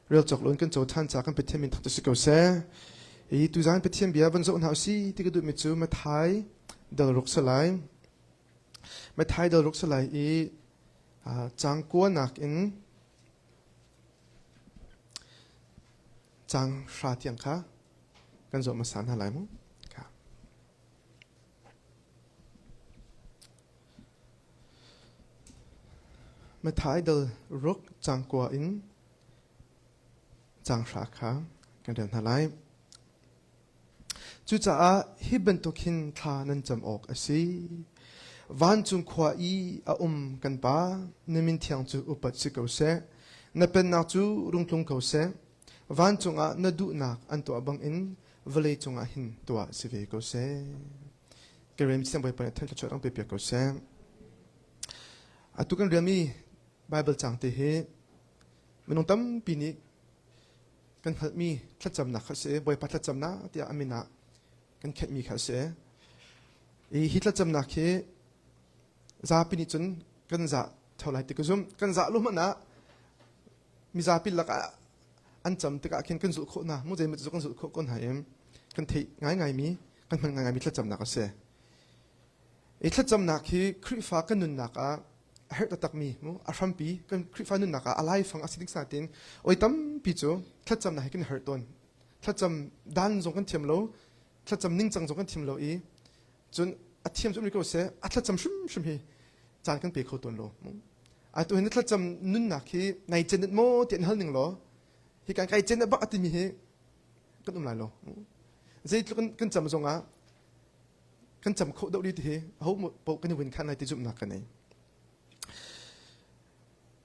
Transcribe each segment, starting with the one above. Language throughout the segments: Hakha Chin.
Rel cawk loin kan co ṭhan ca kan Pathian min thang cu si ko seh. Hi tuzaan Pathian bia van zoh hna usih ti ka duhmi cu Matthai dal ruk si lai. Matthai dal ruk si lai i caang kuanak in caang hra tiang kha kan zoh hmasa hna lai mu. Matthai dal ruk caang kua in caang hra kha kan rel hna lai. Cucaah hi bantuk hin thla nan cam awk a si. Vancung khua i a um kan Pa, na min thiang cu upat si ko seh. Na pennak cu rung tlung ko seh. Vancung ah na duhnak an tuah bangin vawlei cungah hin tuah si ve ko seh. Ka rem siang Bawipa nih thluachuah dang pe piak ko seh. Atu kan riami Bible cang te hi minung tampi nih kan hngalhmi thlacamnak kha si Bawipa thlacamnak tiah a min ah kan khenhmi kha si. I hi thlacamnak hi zapi nih cun kan zah tho lai ti ka zum. Kan zah lu hmanh ah mizapi lakah an cam tikah khin kan zulh khawh hna mu zei cu kan zulh khawh ko hna i kan theih ngaingaimi kan hman ngaingaimi thlacamnak a si. I thlacamnak hi Khrihfa kan nunnak ah a herh taktakmi mu a hrampi kan Khrihfa nunnak ah a laifang a si ding satin oi tampi cu thlacamnak hi kan herh tawn. Thlacam dan zong kan thiam lo, thlacam ningcang zong kan thiam lo i cun a thiam cu um ko seh a thlacam hrimhrim hi caan kan pe kho tawn lo. Atu hin thlacam nunnak hi nai cen maw ti an hal ning law hi kan kai cen bak a timi hi kan um lai lo. Zeitluk kan cam zong ah kan cam kho deuh ti hi ho paoh kan i win khan lai ti zumhnak ka nei.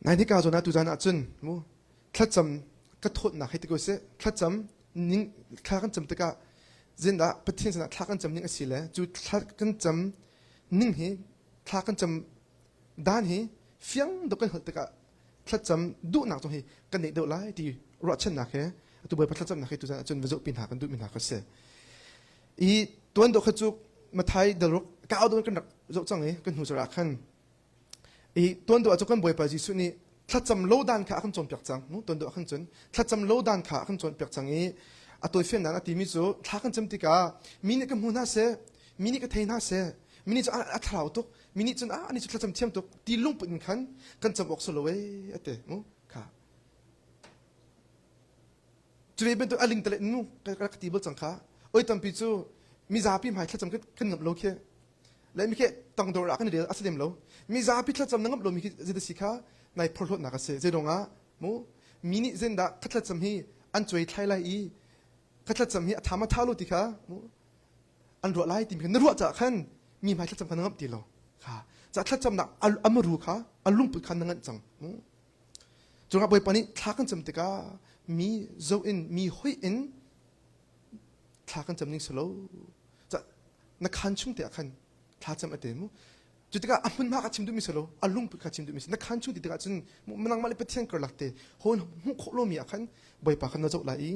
Nai ni ka zawn ah tuzan ah cun mu thlacam ka thawtnak hei ti ko seh thlacam ning thla kan cam tikah zindah Pathian sinah thla kan cam ning a si le cu thla kan cam ning hi thla kan cam dan hi fiang deuh kan hngalh tikah thlacam duhnak zong hi kan neih deuh lai ti ruahchannak he atu Bawipa thlacamnak hi tuzan ahcun va zohpi hna kan duhmi hna kha si. I tuan deuh kha cu Mathai dalruk kau deuh kan rak zoh cang i kan hnu zarh ah khan i tuan deuh ah cu kan Bawipa Jesuh nih thlacam lo dan kha a kan cawnpiak cang mu tuan deuh ah khan cun thlacam lo dan kha a kan cawnpiak cang i a tawifiannak a timi cu thla kan cam tikah mi nih ka hmu hna seh mi nih ka thei hna seh mi nih cu a thlarau tuk mi nih cun ah ani cu thlacam thiam tuk ti lungput in khan kan cam awk si lo ee ate mu kha cu ve bantuk a ling tale nu ka ka ti bal cang kha oi tampi cu mizapi hmai thlacam kan ngamh lo khi le mi khi tangdor ah kan rel a si lem lo mizapi thlacam na ngamh lo mi khi zei si kha nai phorhlawtnak a si zeidong ah mu mi nih zendah ka thlacam hi an cuai thlai lai i ka thlacam hi a tha ma tha lo ti kha mu an ruah lai timi kha na ruah caah khan mi hmai thlacam kha na ngamh ti lo kha ca thlacamnak a maru kha a lungput kha na nganh cang cungah bawipa nih thla kan cam tikah mi zoh in mi hoih in thla kan cam ning si lo na khan chung te ah khan thla cam a te mu Cu tikah a hmunhma kha chim duhmi si lo, a lungput kha chim duhmi si. Na khaan chung ti tikah cun nangmah le Pathian karlak te hawn hmuh khawh lomi ah khan Bawipa kha na zoh lai i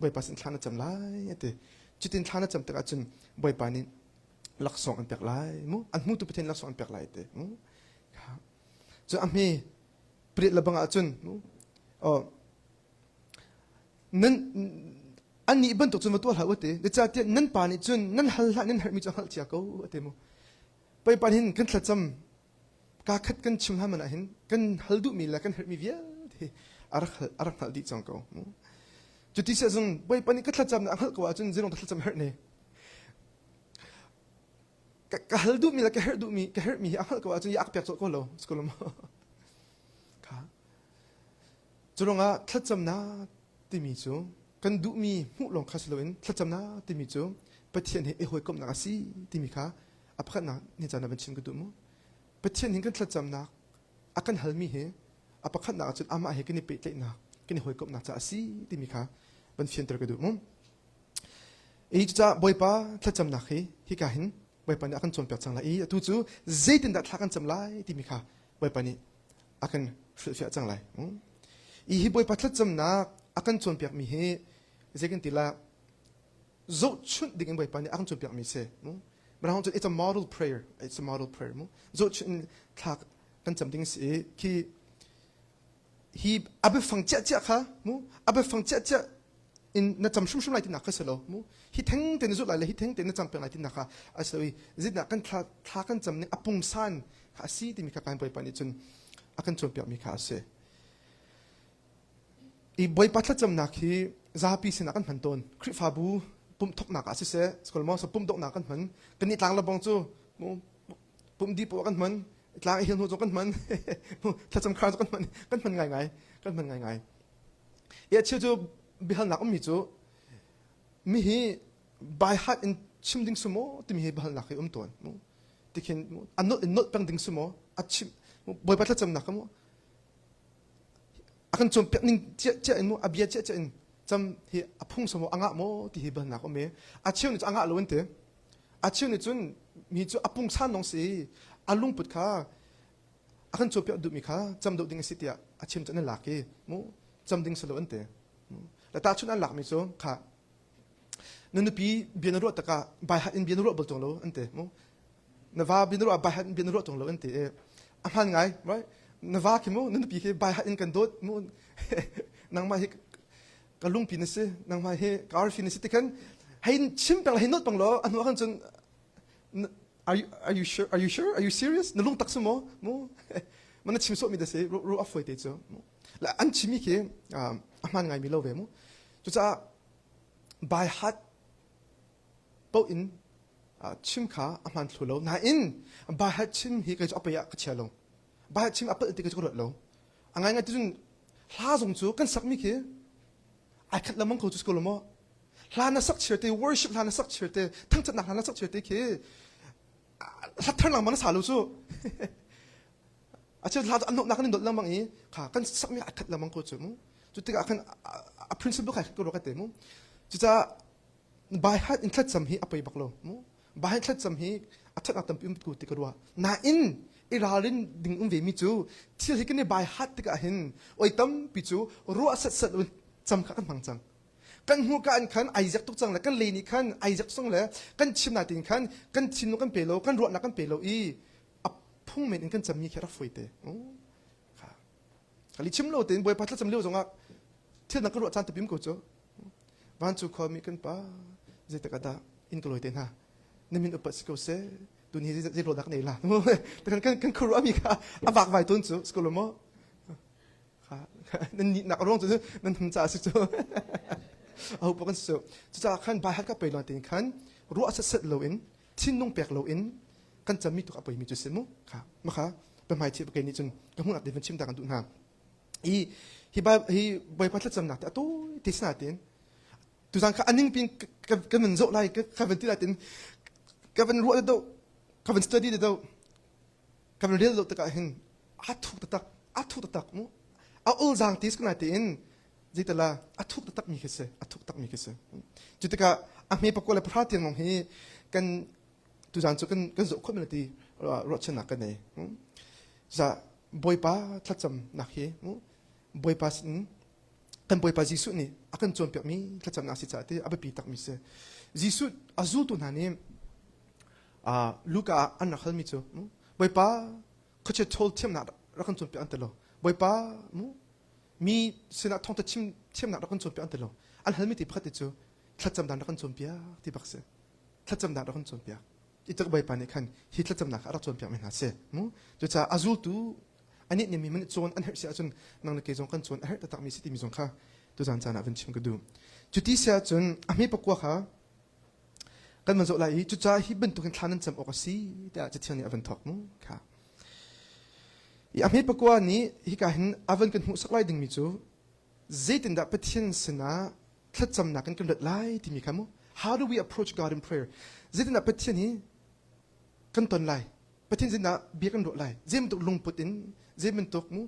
Bawipa sin thla na cam lai a ti. Cutin thla na cam tikah cun Bawipa nih laksawng an pek lai mu. An hmutu Pathian laksawng an pek lai ti. Mu. Cu a hme prit le bang ah cun mu. Oh, nan annih bantuk cun va tuah hlah u ti zeicahtiah nan pa nih cun nan hal hlah nan herhmi cu a hngalh cia ko a ti mu pei hin kan thlacam ka khat kan chim hlan man ah hin kan hal duhmi le kan herhmi vialte a rak a rak hngalh dih cang ko mu cuti si ahcun bawipa nih ka thlacam na a hngalh ko ahcun zeilong ka thlacam herh ne ka hal duhmi le ka herh duhmi ka herhmi hi a hngalh ko ahcun ya ak pek cawh ko lo kha Curuangah thlacamnak timi cu kan duhmi hmuh lawng kha si loin thlacamnak timi cu Pathian he i hawikomhnak a si timi kha a pakhatnak ni caan ah van chim ka duh mu. Pathian hin kan thlacamnak a kan halmi hi a pakhatnak ahcun amah he kan i pehtlaihnak kan i hawikomhnak caah a si timi kha van fianter ka duh mu. I cucaah Bawipa thlacamnak hi hika hin Bawipa nih a kan cawnpiak cang lai i atu cu zeitindah thla kan cam lai timi kha Bawipa nih a kan hrilhfiah cang lai. I hi Bawipa thlacamnak a kan cawnpiakmi hi zei kan ti la zohchunh ding in Bawipa nih a kan cawnpiakmi si. Mirang cun it's a model prayer. It's a model prayer. Mu. Zohchunh in thla kan cam ding si i khi. Hi a biafang ciahciah kha mu a biafang ciahciah in na cam hrimhrim lai tinak kha si lo mu hi theng te na zulh lai le hi theng te na cam peng lai tinak kha a si lo i zitnak kan thla thla kan cam ning a pungsan kha a si timi kha kan Bawipa nih cun a kan cawnpiakmi kha a si. I Bawipa thlacamnak hi zapi sinah kan hman tawn. Khrihfabu pumh thawknak ah siseh, skol maw so pumh donghnak kan hman. Kan nih tlang le bong cu pumh di poah kan hman. Tlang i hil hnu zong kan hman. Thlacam khar zong kan hman. Kan hman ngaingai. Kan hman ngaingai. I a cheu cu biahalnak ummi cu mi hi by heart in chim ding su maw timi hi biahalnak hi um tawn. Tikhin a nolh in nolh peng ding su maw a chim Bawipa thlacamnak ka mu a kan cawnpiak ning ciah in mu a bia ciah in cam hi a phung som a ngah maw ti hi balnak um i a cheu nih cu a ngah lo an ti a cheu nih cun mi cu a pungsan lawng si a lungput kha a kan cawnpiak duhmi kha cam deuh ding a si tiah a chim cu an lak i mu cam ding si lo an ti le tahchun an lakmi cu kha na nupi bia na ruah takah bai hat in bia na ruah bal tung lo an ti mu na va bia na ruah bai hat in bia na ruah tung lo an ti i a hman ngai right na va khi mu na nupi khi bai hat in kan dawt mu nangmah hi ka lungpi na si nangmah hi ka arfi na si ti khan hei chim peng hei not peng lo a hnu ah khan cun are you are you sure are you sure are you serious na lung tak su maw mu mana chim sawh mi da si ru ru a foi te cu la an chimi khi a hman ngai mi lo ve mu cucaah by heart paoh in chim kha a hmaan thlu lo nain by heart chim hi kei cu a pei ah ka chia lo by heart chim a palh ti kei cu ka ruat lo a ngaingai ti cun hla zong cu kan sakmi khi ai khat lengmang ko cu si ko lo maw hla na sak chiar te worship hla na sak chiar te thangthatnak hla na sak chiar te khi hla thar lengmang na sa lo cu A cheu hla cu an nuamhnak kan in dawt lengmang i kha kan sakmi a khat lengmang ko cu mu. Cu tikah khan a principle kha ka ruak ka te mu. Cucaah by heart in thlacam hi a poi bak lo mu. By heart thlacam hi a thatnak tampi um ku ti ka ruah. Nain i ralrin ding um ve mi cu thil hi kan i by heart tikah hin oi tampi cu ruah setsat in cam kha kan hmang cang. Kan hmurka in khan ai ziak tuk cang le kan lei nih khan ai ziak tuk cang le kan chim na tin khan kan thinlung kan pe lo kan ruahnak kan pe lo i a phung men in kan cammi khi rak fawi te khali chim lo tein bawipa thlacam lio zongah thil dang ka ruah caan tapim ko cu vancung khuami kan pa zeitak dah in ka lawi te hna na min upat si ko seh tun hi zei rawh dak nei la kan kan kan khuaruah mi kha a vak vai ton cu skolo mo kha nan ni nak ruang cu nan hum ca si cu aho pa kan su cucaah khan bai hat ka pei lo tin khan ruah set set lo in thinlung pek lo in kan cammi tuk a poimi cu si mu kha makha pahmai chi ke nih cun ka hmuhnak te van chim ta kan duh hna hi hi hi bawipa thlacamnak te a tawi te sina tin tuzan kha aning pin ka van zoh lai ka van ti lai tin ka van ruah do ka van study do ka van rel do takah hin a thuk taktak a thuk taktak mu a ul zang ti sku te in zeitala a thuk taktak mi khi si a thuk tak mi khi si cu tikah a hme pakua le pahra tiang lawng hi kan tuzan cu kan kan zoh khawh ti ruahchannak kan nei za bawipa thlacamnak hi bawipa sin kan bawipa Jesuh nih a kan cawnpiakmi thlacamnak si caah ti a biapi takmi si Jesuh a zultu hna nih Luka ah an rak halmi cu bawipa khuachia ṭhawl thiamnak rak kan cawnpiak an ti lo bawipa mi sinah thawngtha chim thiamnak rak kan cawnpiak an ti lo an halmi ti pakhat te cu thlacam dan rak kan cawnpiak ti bak si thlacamnak rak kan cawnpiak i tak bawipa nih khan hi thlacamnak kha a rak cawnpiak mi hna si mu cucaah a zultu anih nih mi man cawn an herh si ahcun nang le kei zong kan cawn a herh taktak mi si timi zong kha tuzan caan ah van chim ka duh cuti si ahcun a hme pakua kha kan van zoh lai i cucaah hi bantukin thla nan cam awk a si tiah cathiang nih a van thawk mu kha i a hme pakua nih hika hin a van kan hmuhsak lai dingmi cu zeitindah Pathian sinah thlacamnak in kan rat lai timi kha mu how do we approach God in prayer zeitindah Pathian hi kan ton lai Pathian sinah bia kan ruah lai zei bantuk lungput in zei bantuk mu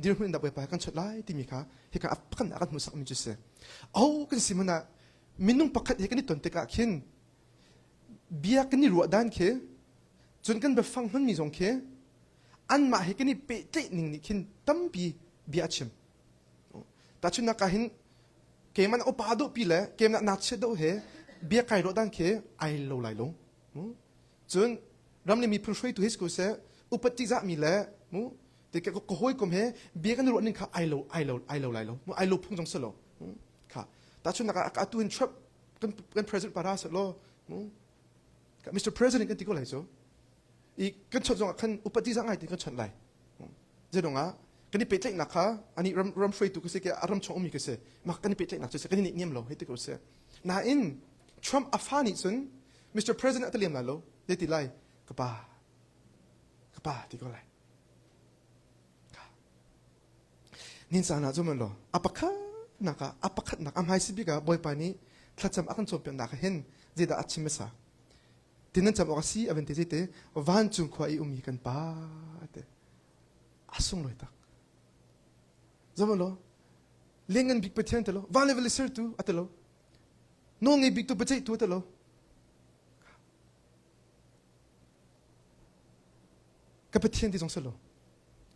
dirhmun in dah Bawipa kan chawt lai timi kha hika a pakhat ah kan hmuhsak mi cu si oh kan si hmanh ah minung pakhat he kan i ton tikah khin bia kan i ruah dan khi cun kan biafang hmanmi zong khi anmah he kan i pehtlaih ning nih khin tampi bia a chim tahchunhnak ah hin keimah na upa deuh pi le keimah ngakchia deuh he bia kai ruah dan khi ai lo lai lo cun ram le miphun hruaitu hi si ko seh upat ṭihzahmi le mu Te ka ka hawikom he bia kan ruah ning kha ai lo ai lo ai lo lai lo. Mu ai lo phung zong si lo. Kha. Tahchunhnak ah atu in Trump kan kan president para se law Mr. President kan ti ko lai cu. I kan chawt zong ah khan upadi za ngai ti kan chawt lai. Zedong ah kan i pehtlaihnak kha ani ram ram hruaitu ka si ke a ram chung ummi ka si mak kan i pehtlaihnak cu si kan i niam lo hei ti ko si. Nain Trump a fa nih cun Mr. President a ta liam lai lo te ti lai ka pa ka pa ti ko lai. Nin caan ah cu man law a pakhatnak ah a pakhatnak a hmaisi bik ah Bawipa nih thlacam a kan cawnpiaknak ah hin zeidah a chim hmasa ti nan cam awk a si a van ti zeite vancung khua i ummi kan pa te a sunglawi tak zoh law lianngan bik Pathian te lo van le vawlei sertu a ti lo nawlngei bik tu biaceihtu a ti lo ka Pathian ti zong si lo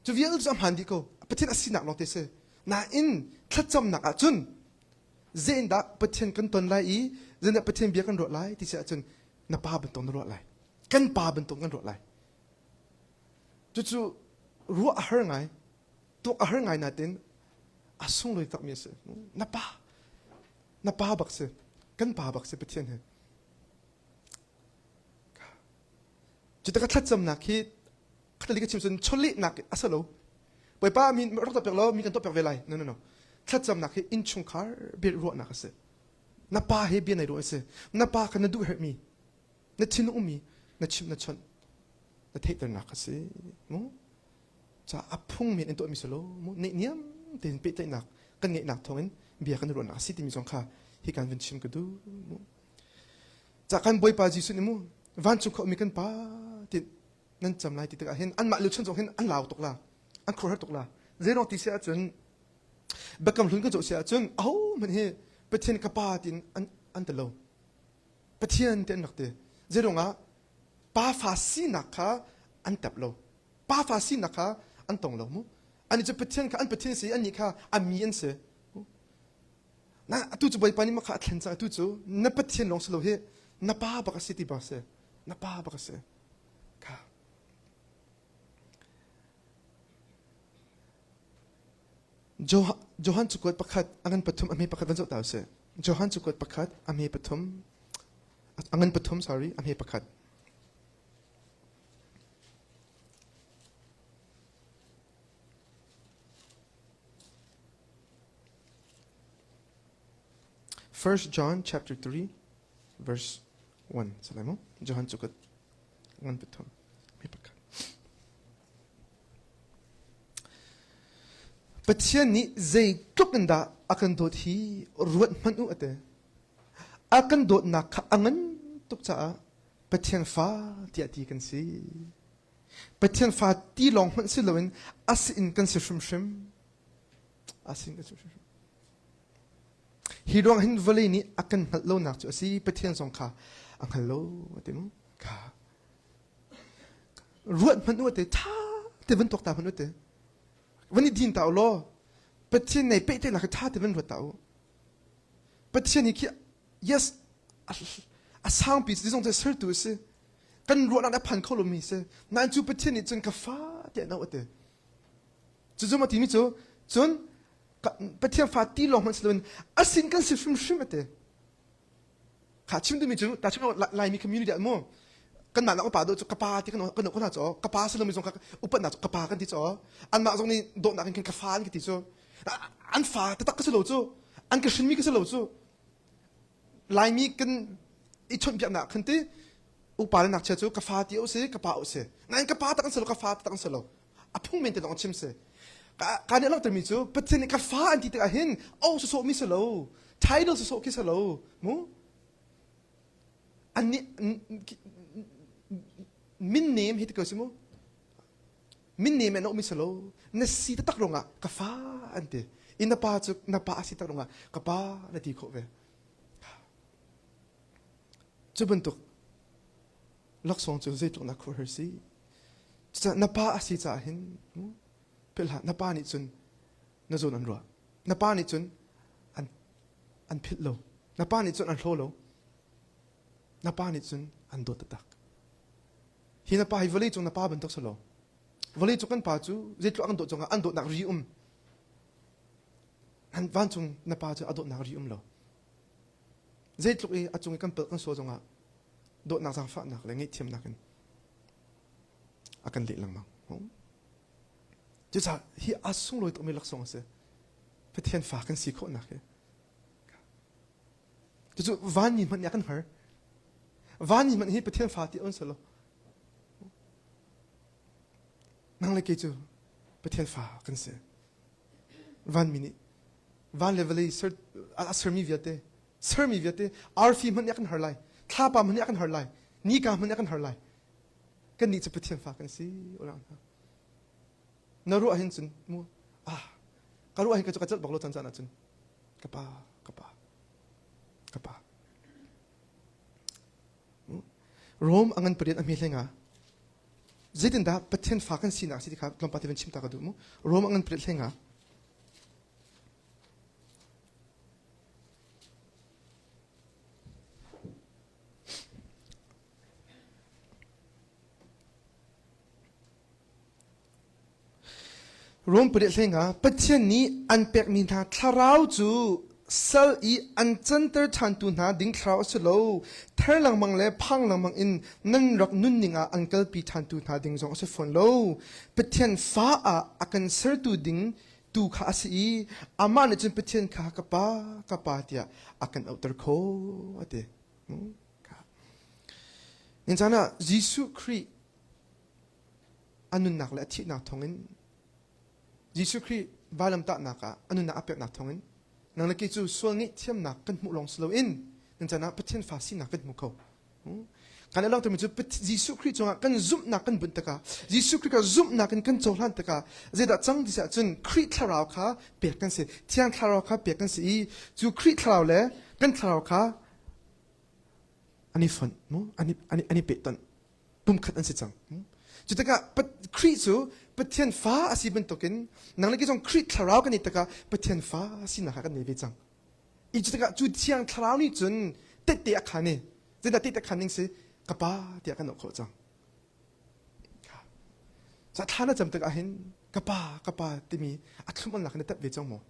cu vialte cu a hmaan dih ko Pathian a sinak lawng te si nain thlacamnak ah cun Zeitindah Pathian kan ton lai i zeitindah Pathian bia kan ruah lai ti si ahcun na pa bantuk na ruah lai. Kan pa bantuk kan ruah lai. Cucu ruah a har ngai, tuak a har ngai natin a sunglawi takmi a si. Na pa, na pa bak si. Kan pa bak si Pathian hi. Cu ka thlacamnak hi khatali ka chim cun chawlehnak a si lo. Bawipa mi rak tuah piak law mi kan tuah piak ve lai. No no no. Thlacamnak hi innchungkhar bia ruahnak a si. Na pa he bia nei ruah a si. Na pa kha na duh herhmi, na thinlung ummi na chimh na chawnh na theihternak a si. Mu? Ca a phung men in tuahmi si lo. Mu? Neihniam tein pehtlaihnak kan ngeihnak thawngin bia kan ruahnak a si timi zong kha hi kan vun chim ka duh. Mu? Ca kan Bawipa Jesuh nih mu vancung khua ummi kan Pa ti nan cam lai ti tikah hin anmah lio chan zong hin an lau tuk la an khuaruahhar tuk la zeiruang ti si ahcun biakam hlun kan zoh si ahcun ahohmanh hi Pathian ka pa tiin an an ti lo Pathian ti an rak ti zeiruangah pa fa sinak kha an tep lo pa fa sinak kha an tong lo mu ani cu Pathian kha an Pathian si annih kha a mi an si Na atu cu Bawipa nih mah kha a thlen cang atu cu na Pathian lawng si lo hi na pa bak a si ti bak si na pa bak a si kha Johan cakuat pakhat a ngan pathum a hme pakhat van zoh ta usih Johan cakuat pakhat a hme pathum a ngan pathum sorry a hme pakhat First John chapter 3 verse 1 salai mu Johan cu ka ngan pathum mi pakhat Pathian nih zeitluk in dah a kan dawt hi ruat hmanh u ate a kan dawtnak kha a ngan tuk caah Pathian fa tiah ti kan si Pathian fa ti lawng hmanh si loin a si in kan si hrimhrim A sin ka hrimhrim. Hi ruang hin vawlei nih a kan hngalh lonak cu a si. Pathian zong kha a hngal lo a ti mu. Kha. Ruat hmanh u a ti. Tha te van tuak ta hmanh u ti. Van i din ta u law Pathian nei pehtlaihnak hi tha te van ruat ta u. Pathian hi khi yes a sangpi si zong cu sertu a si. Kan ruahnak a phan kho lomi si. Nain cu Pathian nih cun ka fa tiah no a ti. Cucu ma timi cu cun Pathian fa ti lawng hmanh si loin a sin kan si hrimhrim a ti. Kha chim duhmi cu ta chim Laimi community ah mu kanmah nak upa dawh cu ka pa ti kan kan kan cu ka pa si lomi zong kha upatnak cu ka pa kan ti cu anmah zong nih dawtnak in khin ka fa an ka ti cu an fa taktak ka si lo cu an ka hrinmi ka si lo cu Laimi kan i chawnhbiaknak khan ti upa le ngakchia cu ka fa ti u si ka pa u si nain ka pa tak an si lo ka fa tak an si lo a phung men te lawng chim si ka nih langhtermi cu Pathian nih ka fa an ti tikah hin oh sawsawh mi si lo title sawsawh khi si lo mu an nih min nem hi ti ko si mu min nem an mi si lo na si taktak ruangah ka fa an ti i na pa cu na pa a si tak ruangah ka pa na ti khawh ve cu bantuk laksawng cu zeitluk na khuahar si Cucaah na pa a si caah hin philh hlah na pa nih cun na zawn an ruah na pa nih cun an an philh lo na pa nih cun an hlaw lo na pa nih cun an dawt taktak hi na pa hi vawlei cung na pa bantuk si lo. Vawlei cu kan pa cu zeitluk an dawt zongah an dawtnak ri um. An vancung na pa cu a dawtnak ri um lo. Zeitluk i a cung i kan palh kan sual zongah dawtnak zaangfahnak le ngaihthiamnak in a kan leh lengmang. Cucaah hi a sunglawi tukmi laksawng a si. Pathian fa kan si khawhnak hi. Cucu vanmi hmanh nih a kan hngar. Vanmi hmanh hi Pathian fa ti on si lo. Nang le kei cu Pathian fa kan si. Vanmi nih van le vawlei ser, a sermi vialte, sermi vialte arfi hmanh nih a kan har lai, thlapa hmanh nih a kan har lai, nika hmanh nih a kan har lai. Kannih cu Pathian fa kan si. Orang hna. Na ruah hin cun mu ah ka ruah hin ka cu ka celh bak lo caan caan ahcun ka pa ka pa ka pa Rom a ngan pariat a hme hlenga zeitindah Pathian fa kan sinak si ti kha tlawmpal te van chim ta ka duh mu Rom a ngan pariat hlenga Rom pariat hleinga Pathian nih an pekmi hna thlarau cu sal i an canter ṭhantu hna ding thlarau a si lo. Ther lengmang le phang lengmang in nan rak nunning ah an kalpi ṭhantu hna ding zong a si fawn lo. Pathian fa ah a kan sertu ding tu kha a si i amah nih cun Pathian kha ka pa, ka pa tiah a kan auhter khawh a ti. Nin caan ah Jesuh Khrih a nunnak le a thihnak thawngin Jesuh Khrih vailamtahnak ah a nunnak a peknak thawngin nang le kei cu sual ngaihthiamnak kan hmuh lawng si loin nan chan ah Pathian fa sinak kan hmu kho. Kan i langhtermi cu Jesuh Khrih cungah kan zumhnak kan bunh tikah Jesuh Khrih kha zumhnak in kan cohlan tikah zeidah cang ti si ahcun Khrih thlarau kha pek kan si Thiang thlarau kha pek kan si i cu Khrih thlarau le kan thlarau kha an i fonh mu an i, an i, an i pehtonh pumkhat an si cang. Cu tikah Khrih cu Pathian fa a si bantukin nang le kei zong Khrih thlarau kan i tikah Pathian fa sinak kha kan nei ve cang. I cu tikah cu thiang thlarau nih cun tette a khan i zeidah tette khan ning si ka pa tiah kan auh khawh cang. Sa thla na cam tikah hin ka pa ka pa timi a thlum alnak na tep ve cang maw?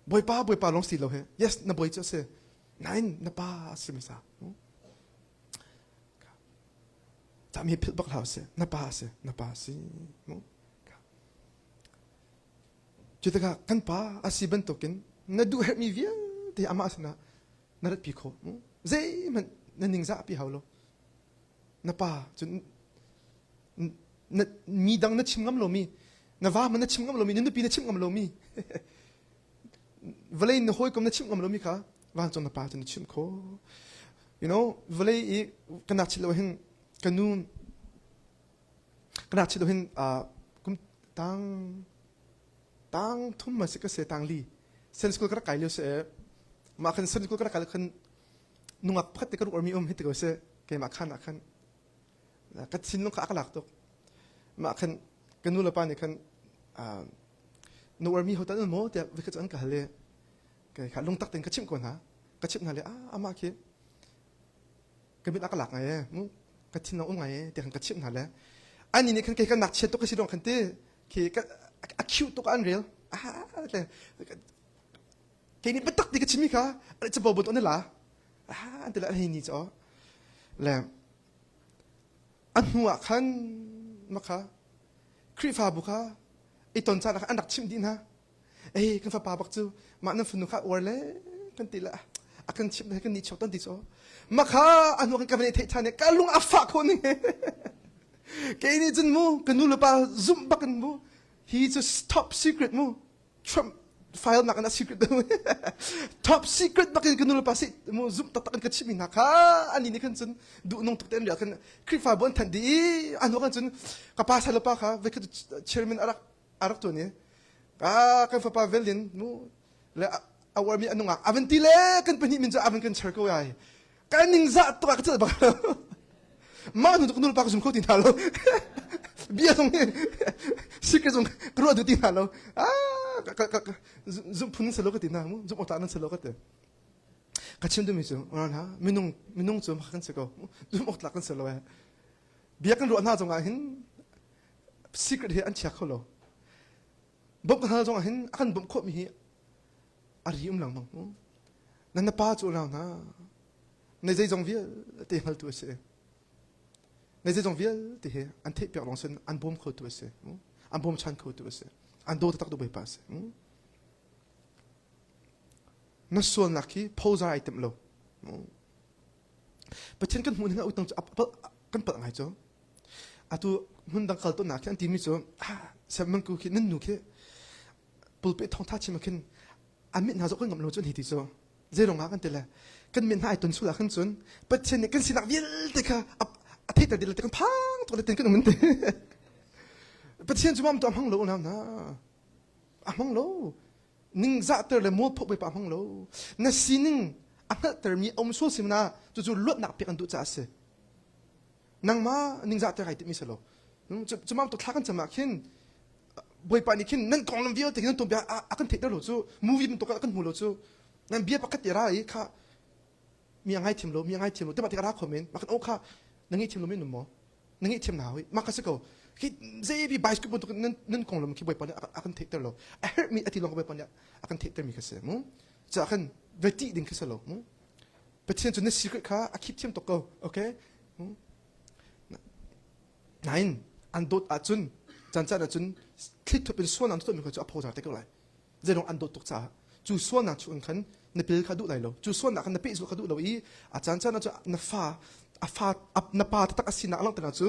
Bawipa Bawipa lawng si lo he yes na bawi cu a si nain na pa a si hmasa. Cam hi philh bak hlah sih. Na pa a si, na pa a si. Mu. Cu tikah kan pa a si bantukin na duh herhmi vialte amah sinah na ratpi khawh. Mu. Zeihmanh na ningzah pi hau lo. Na pa cu na mi dang na chim ngam lomi, na va hmanh na chim ngam lomi, na nupi na chim ngam lomi, vawlei na hawikom na chimh ngam lomi kha vancung na pa cu na chimh khawh you know vawlei i ka nak chit lo hin ka nu ka nak chit lo hin kum tang tang thum ma si ka se tang li sen school ka rak kai lio se mah khan sen school ka rak kai khan nungak pakhat te ka ru mi um hi ti ko se keimah khan ah khan ka thinlung kha a ka lak tuk mah khan ka nu le pa nih khan na uarmi ho tan maw tiah vikhat cu an ka hal i kai kha lungtak tein ka chimh ko hna ka chimh hna le ah amah khi ka mit a ka lak ngai e mu ka thin um ngai e tiah khan ka chimh hna le ani nih khan kei ka nak chiat tuk ka si dong khan ti khi ka a cute tuk an rel ah kei nih biatak ti ka chimi kha capo but on la ah an ti le an hei ni cho le a hnu ah khan makha Khrihfabu kha i ton caan ah an rak chimh dih hna. Ei kan fapa bak cu mah nan fanu kha uar le kan ti le a kan chimh le kan nih chuak ton ti cu mah kha a hnu kan ka van i theih ṭhan i ka lung a fah khawh ning kei nih cun mu ka nu le pa zumh bak in mu hi cu top secret mu Trump file nak in a secret top secret bak in ka nu le pa si mu zumh taktak in ka chimmi hna kha ani nih khan cun duh nung tuk te an rial khan Khrihfabu an thanh dih i a hnu khan cun ka pa salo pa kha vekhat chairman arak arak tuan i ka kan fapa velin mu le a uarmi a nungak avan ti le kan pahnih min cu avan kan cher ko ai ka ningzah tuk ah ka celh bak lo mah nu cu nu le pa ka zum kho ti hna lo bia zong hi secret zong ka ruah duh ti hna lo ah zumh phun nan si lo ka ti hna mu zumh awk nan si lo ka ti ka chim duhmi cu ha minung minung cu kan si ko zumh awk tlak kan si lo eh bia kan ruah hna zongah hin Secret hi an chia kho lo. Bawmh kan hal zong ah hin a kan bawmh khawhmi hi a ri um lengmang. Nan na pa cu unau hna na zeizong vialte hngaltu a si. Na zeizong vialte hi an theihpiak lawng sin an bawm khotu a si. An bawmchan khotu a si. An daw taktak tu Bawipa a si. Na sualnak hi phozar ai timh lo. Pathian kan hmuh ning ah utang cu kan palh ngai cu. Atu hmun dang kal tawnnak khi an timi cu semangku khi nan nu khi pulpit thawngtha chim ah khin an mit hna zoh kan ngamh lo cu an hei ti cu. Zeirong ah kan ti le kan mit hna ai ton sul ah khan cun Pathian nih kan sinak vialte kha a theihter dih le kan phang tuk le tin kan um an ti. Pathian cu mam tu a hmang lo unau hna. A hmang lo. Ningzahter le mualphoh Bawipa a hmang lo. Na sining a hngalhtermi a um sual sim na cucu luatnak pek an duh caah a si. Nangmah ningzahter ai timi si lo. Cumam tu thla kan cam ah khin Bawipa nih khin nan konglam vialte nan tuanbia a kan theihter lo cu movie bantuk ah kan hmu lo cu nan bia pakhat te ra i kha mi a ngaithiam lo mi a ngaithiam lo timah tik a ra kho men mah kan o kha na ngaihthiam lo men maw na ngaihthiam na hoi mah ka si ko khi zei bi bicycle bantuk nan nan konglam khi Bawipa nih a kan theihter lo a herhmi a ti lawng Bawipa nih a kan theihter mi kha si mu ca khan ve tih ding kha si lo mu Pathian cu na secret kha a khip thiam tuk ko okay nain an dawt ahcun caan caan ahcun thlithup in sualnak na tuahmi kha cu a phozar te ko lai zeilong an dawt tuk caah cu sualnak chung khan na pil kha duh lai lo cu sualnak khan na pehzulh kha duh lo i a caan caan ah cu na fa a fa na pa taktak a sinak langhternak cu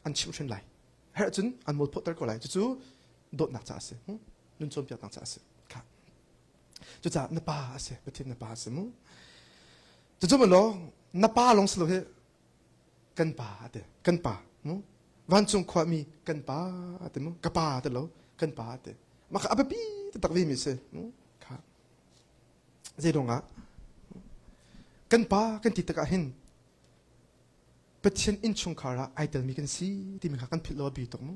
an chimhhrin lai herh cun an mualphoter ko lai cucu dawtnak caah a si nun cawnpiaknak caah a si kha Cucaah na pa a si, Pathian na pa a si mu. Cucu law na pa lawng si lo hi kan pa a ti, kan pa mu. Vancung khuami kan pa a ti mu, ka pa ti lo, kan pa a ti. Mah kha a biapi taktak ve mi si mu. Kha. Zei ah kan pa kan ti tikah hin Pathian innchungkhar ah ai telmi kan si timi kha kan philh lo a bi tuk mu.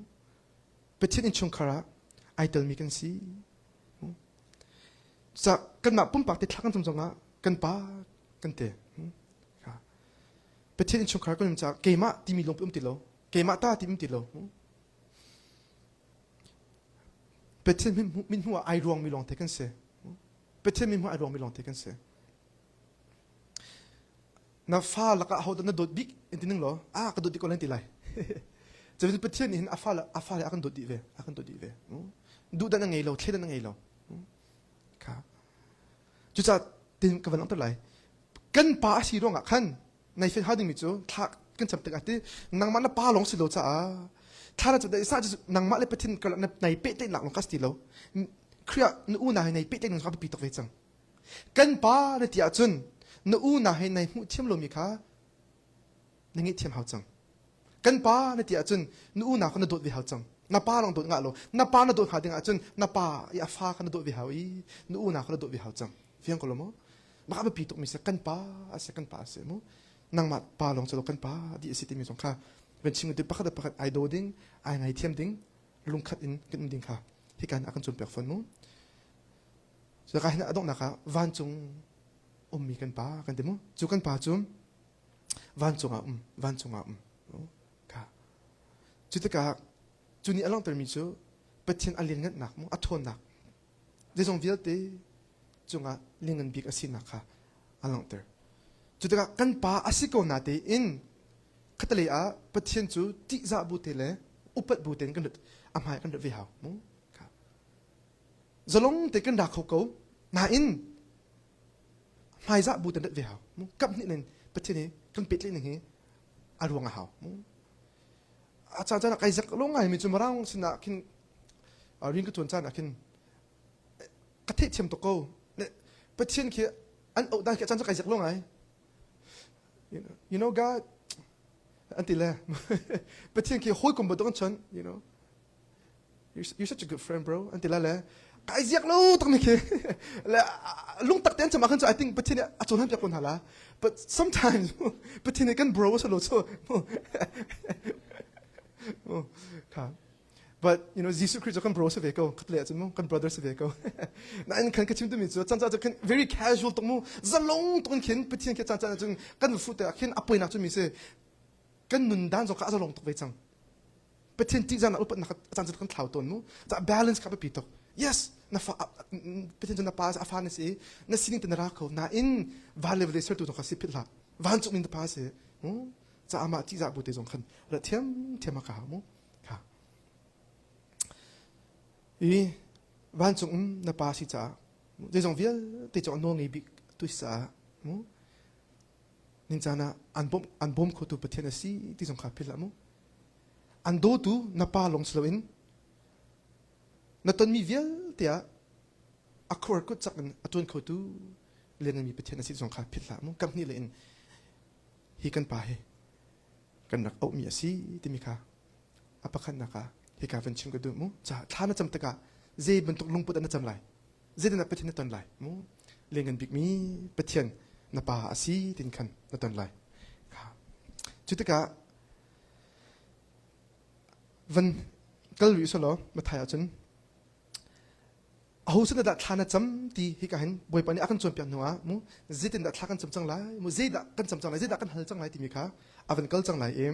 Pathian innchungkhar ah ai telmi kan si. Ca kanmah pumpak te thla kan cam zongah kan pa kan ti. Pathian innchungkhar kan um caah keimah timi lung um ti lo. Keimah ta ti um ti lo. Pathian min hmuh ah ai ruangmi lawng te kan si. Pathian min hmuh ai ruangmi lawng te kan si. Na fa lakah ahodah na dawt bik in ti ning law ah ka dawt dih ko lai ti lai. Cun Pathian nih hin a fa a fa le a kan dawt dih ve, a kan dawt dih ve. Duhdan a ngei lo, thleidan a ngei lo. Kha. Cucaah tin ka van langhter lai. Kan pa a si ruangah khan nai fen hau dingmi cu thla kan cam tikah ti nangmah na pa lawng si lo caah thla na cam sa cu nangmah le Pathian karlak na nai pehtlaihnak lawng kha si ti lo. Khrih ah na unau he nai pehtlaihnak kha biapi tuk ve cang. Kan pa na ti ahcun na unau he nai hmuh thiam lomi kha na ngaihthiam hau cang. Kan pa na ti ahcun na unau kha na dawt ve hau cang. Na pa lawng dawt ngah lo. Na pa na dawt hnga ding ahcun na pa i a fa kha na dawt ve hau i na unau kha na dawt ve hau cang. Fiang ko lo maw? Mah a biapi tukmi si kan pa a si kan pa a si mu. Nangmah pa lawng cu lo kan pa di a si timi zong kha van chim ti pakhat le pakhat ai daw ding, ai ngaithiam ding, lungkhat in kan um ding kha hikan a kan cawnpiak fawn mu. Cuka hin a donghnak ah vancung ummi kan pa kan ti mu. Cu kan pa cu vancung ah um, vancung ah um. Kha. Cu tikah cu nih a langhtermi cu Pathian a lianngannak mu, a ṭhawnnak zeizong vialte cungah lianngan bik a sinak kha a langhter. Cu tikah kan pa a si ko na tein khatalei ah Pathian cu ṭihzah bu te le upat bu tein kan a hmai kan rat ve hau mu. Kha. Zalong te kan ra kho ko nain hmaizah bu ten rat ve hau kap hnih nin Pathian hi kan pehtlaih ning hi a ruang a hau a caan caan ah kai zak lo ngai mi cu marang sinah khin rin ka tuan caan ah khin ka theihthiam tuk ko Pathian khi an auh dan khi a caan cu kai zak lo ngai you know God an ti le Pathian khi hawikom bantuk an chon you know You're, you're such a good friend, bro. An ti la le kai ziak lo tak mi khi le lungtak te an cham ah khan cu I think Pathian nih a cohlan piak ko hna la. But sometimes Pathian nih kan bro a si lo cu. Kha. But you know Jesuh Christ cu kan bro si ve ko. Khat le ahcun mu kan brother si ve ko. Nain khan ka chim tumi cu caan caan cu khin very casual tuk mu zalong tuk in khin Pathian khi caan caan cun kan fu te ah khin a poinak cu mi si kan nun dan zong kha a zalong tuk ve cang. Pathian ṭihzahnak upatnak a caan kan thlau tawn mu. Ca balance kha biapi tuk. Yes, na fa Pathian cu na pa a fa na si na sining te na ra kho nain van le vawlei sertu zong kha si philh hlah. Vancung in na pa si. Ca amah ṭihzah bu te zong khan ra thiam thiam a ka mu. Kha. I vancung um na pa si caah zeizong vialte cu a nawl ngei bik tu si caah mu ning caan ah an bawm an bawm khotu Pathian a si ti zong kha philh hlah mu. An dawtu na pa lawng si loin na tonmi vialte ah a khuar kut cak in a ṭuan khotu liannganmi Pathian a si zong kha philh hlah mu. Kam hnih le in hi kan pa hi kan rak auhmi a si timi kha a pakhatnak ah hika van chim ka duh mu. Ca thla na cam tikah zei bantuk lungput ah na cam lai? Zeitindah Pathian na ton lai mu? Lianngan bikmi Pathian na pa a si tin khan na ton lai. Cu tikah van kal rih selaw Mathai ahcun aho sin dah thla na cam ti hika hin Bawipa nih a kan cawnpiak hnu ah mu zeitindah thla kan cam cang lai mu zeidah kan cam cang lai zeidah kan hal cang lai timi kha a van kal cang lai i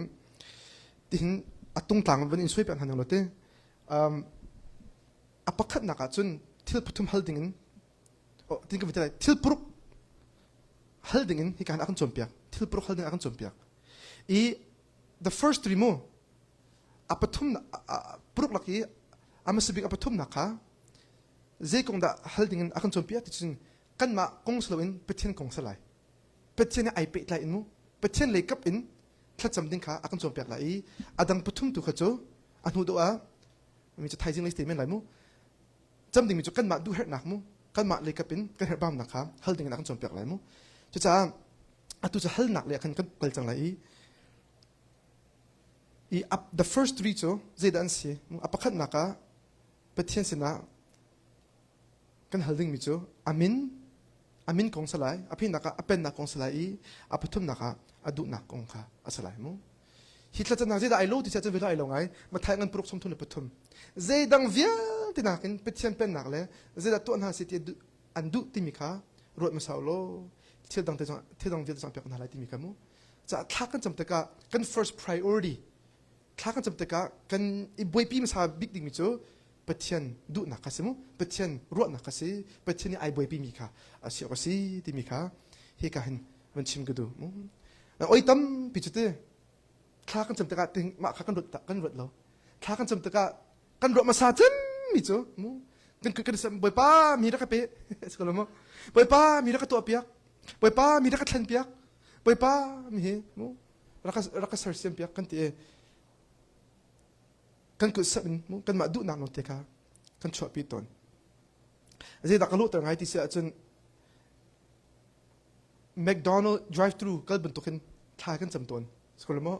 tihin a tungtlang van in suai piak hna lo te um, a pakhatnak ah cun thil pathum hal ding in tin ka lai thil puruk hal ding in hika hin a kan cawnpiak thil puruk hal ding a kan cawnpiak i the first three mu a pathum puruk lak i a hmasa bik a pathumnak kha zei kong dah hal ding in a kan cawnpiak ti cun kanmah kong si loin Pathian kong si lai Pathian he ai pehtlai in mu Pathian lei kap in thlacam ding kha a kan cawnpiak lai i a dang pathum tu kha cu a hnu deuh ah mi cu thaizing lei statement lai mu cam dingmi cu kanmah duh herhnak mu kanmah lei kap in kan herh bamnak kha hal ding in a kan cawnpiak lai mu cucaah atu cu halnak lei ah khan kan kal cang lai i i the first three cu zeidah an si a pakhatnak ah Pathian sinah kan hal dingmi cu a min a min kong si lai a phinak ah a pennak kong si lai i a pathumnak ah a duhnak kong kha a si lai mu hi thlacamnak zeidah ai lo ti cun velo ai lo ngai Mathai ngan paruk sawm thum le pathum zeidang vialte nakin Pathian pennak le zeidah tuah hna si ti an duh timi kha ruat hmasa law thil dang te zong thil dang vialte zong pek hna lai timi kha mu ca thla kan cam tikah kan first priority thla kan cam tikah kan i buaipi hmasa bik dingmi cu Pathian duhnak kha si mu Pathian ruahnak kha si Pathian nih ai buaipi mi kha a si awk a si timi kha hika hin van chim ka duh mu oi tampi cu ti thla kan cam tikah ting mah kha kan ruat kan ruat lo thla kan cam tikah kan ruah hmasa cem mi cu mu kan kan kan bawipa mi rak ka pe si mu bawipa mi rak ka tuah piak bawipa mi rak ka thlen piak bawipa mi hi mu rak rak ka sersiam piak kan ti kan kut sap in kanmah duhnak lawng te kha kan chuahpi tawn zeidah ka luhter ngai ti si ahcun McDonald drive-thru kal bantukin thla kan cam tawn skol mo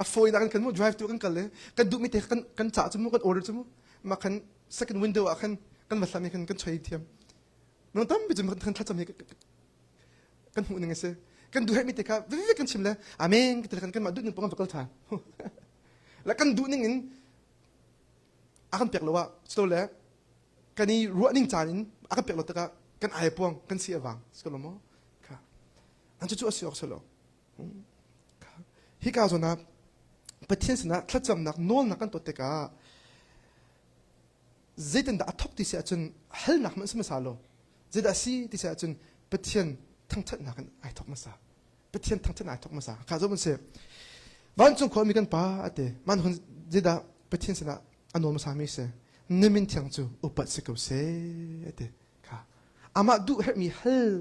a fawi nak kan mu drive-thru kan kal le kan duhmi te kan kan cah cu mu kan order cu mu ma kan second window ah khan kan va hlam khan kan choi thiam nong tampi cu kan thlacam hi kan hmuh ning a si kan duh herhmi te kha vivek kan chim le amen ka ti kan kanmah duh ning pong kan va kal ṭhan le kan duh ning in a kan pek lo ah cuto le kan i ruah ning caan in a kan pek lo tikah kan ai puang kan si a vang si ko maw kha an cu cu a si awk si lo hika zawn ah Pathian sinah thlacamnak nawlnak kan tuah tikah zeitindah a thawk ti si ahcun halnak hmanh si hmasa lo zeidah a si ti si ahcun Pathian thangṭhatnak in ai thawk hmasa Pathian thangṭhatnak ai thawk hmasa kha zoh si vancung khuami kan pa ate man hun zeidah Pathian sinah a nawl hmasa mi si na min thiang cu upat si ko seh ate kha amah duh herhmi hal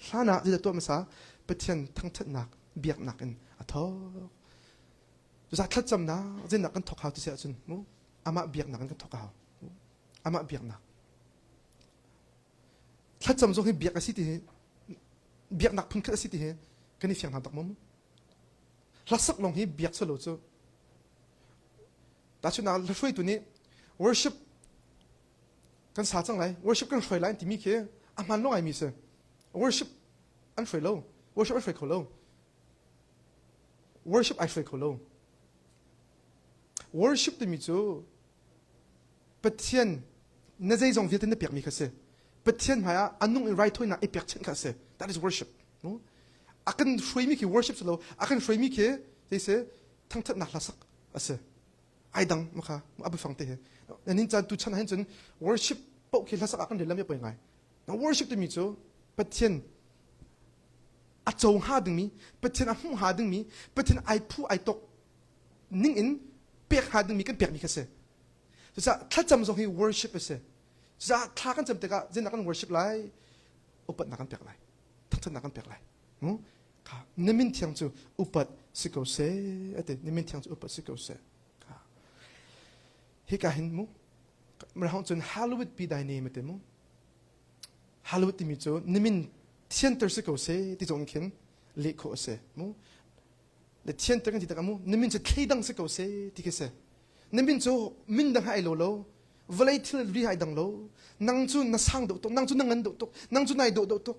hlan ah zeidah tuah hmasa Pathian thangṭhatnak biaknak in a thawk Cucaah thlacamnak zeinak kan thawk hau ti si ahcun mu amah biaknak in kan thawk a hau. Amah biaknak. Thlacam zong hi biak a si ti hi biaknak phunkhat a si ti hi kan i fiang hna tak maw mu? Hlasak lawng hi biak selo cu tahchunhnak hla hruaitu nih worship kan sa cang lai worship kan hruai lai timi khi a hmaan lo ngaimi si worship an hruai lo worship an hruai kho lo Worship ai hruai kho lo. Worship timi cu Pathian na zeizong vialte na pekmi kha si. Pathian hmaiah a nung in raithawinak i pekchanh kha a si. That is worship. No? A kan hruaimi khi worship si lo. A kan hruaimi khi zei si thangthatnak hla sak. A si. Ai dang maka a biafang te he. Nin caan tu chan hin cun worship paoh khi hlasak ah kan rel lam poi ngai. Na worship timi cu Pathian a co hnga dingmi, Pathian a hmuh hnga dingmi, Pathian ai phu ai tok ning in pek hnga dingmi kan pekmi kha si. Cucaah thlacam zong hi worship a si. Cucaah thla kan cam tikah zeinak kan worship lai? Upatnak kan pek lai. Thangthatnak kan pek lai. Kha na min thiang cu upat si ko seh ati. Na min thiang cu upat si ko seh. Kha. Hika hin mu Mirang cun hallowed be thy name ati mu. Hallowed timi cu na min thianter si ko seh ti zong khin leh khawh a si mu. Le thianter kan ti tak mu na min cu thleidang si ko seh ti khi si. Na min cu min dang hai lo lo vawlei thil ri hai dang lo nang cu na sang deuh tuk nang cu na ngan deuh tuk nang cu nai dawh deuh tuk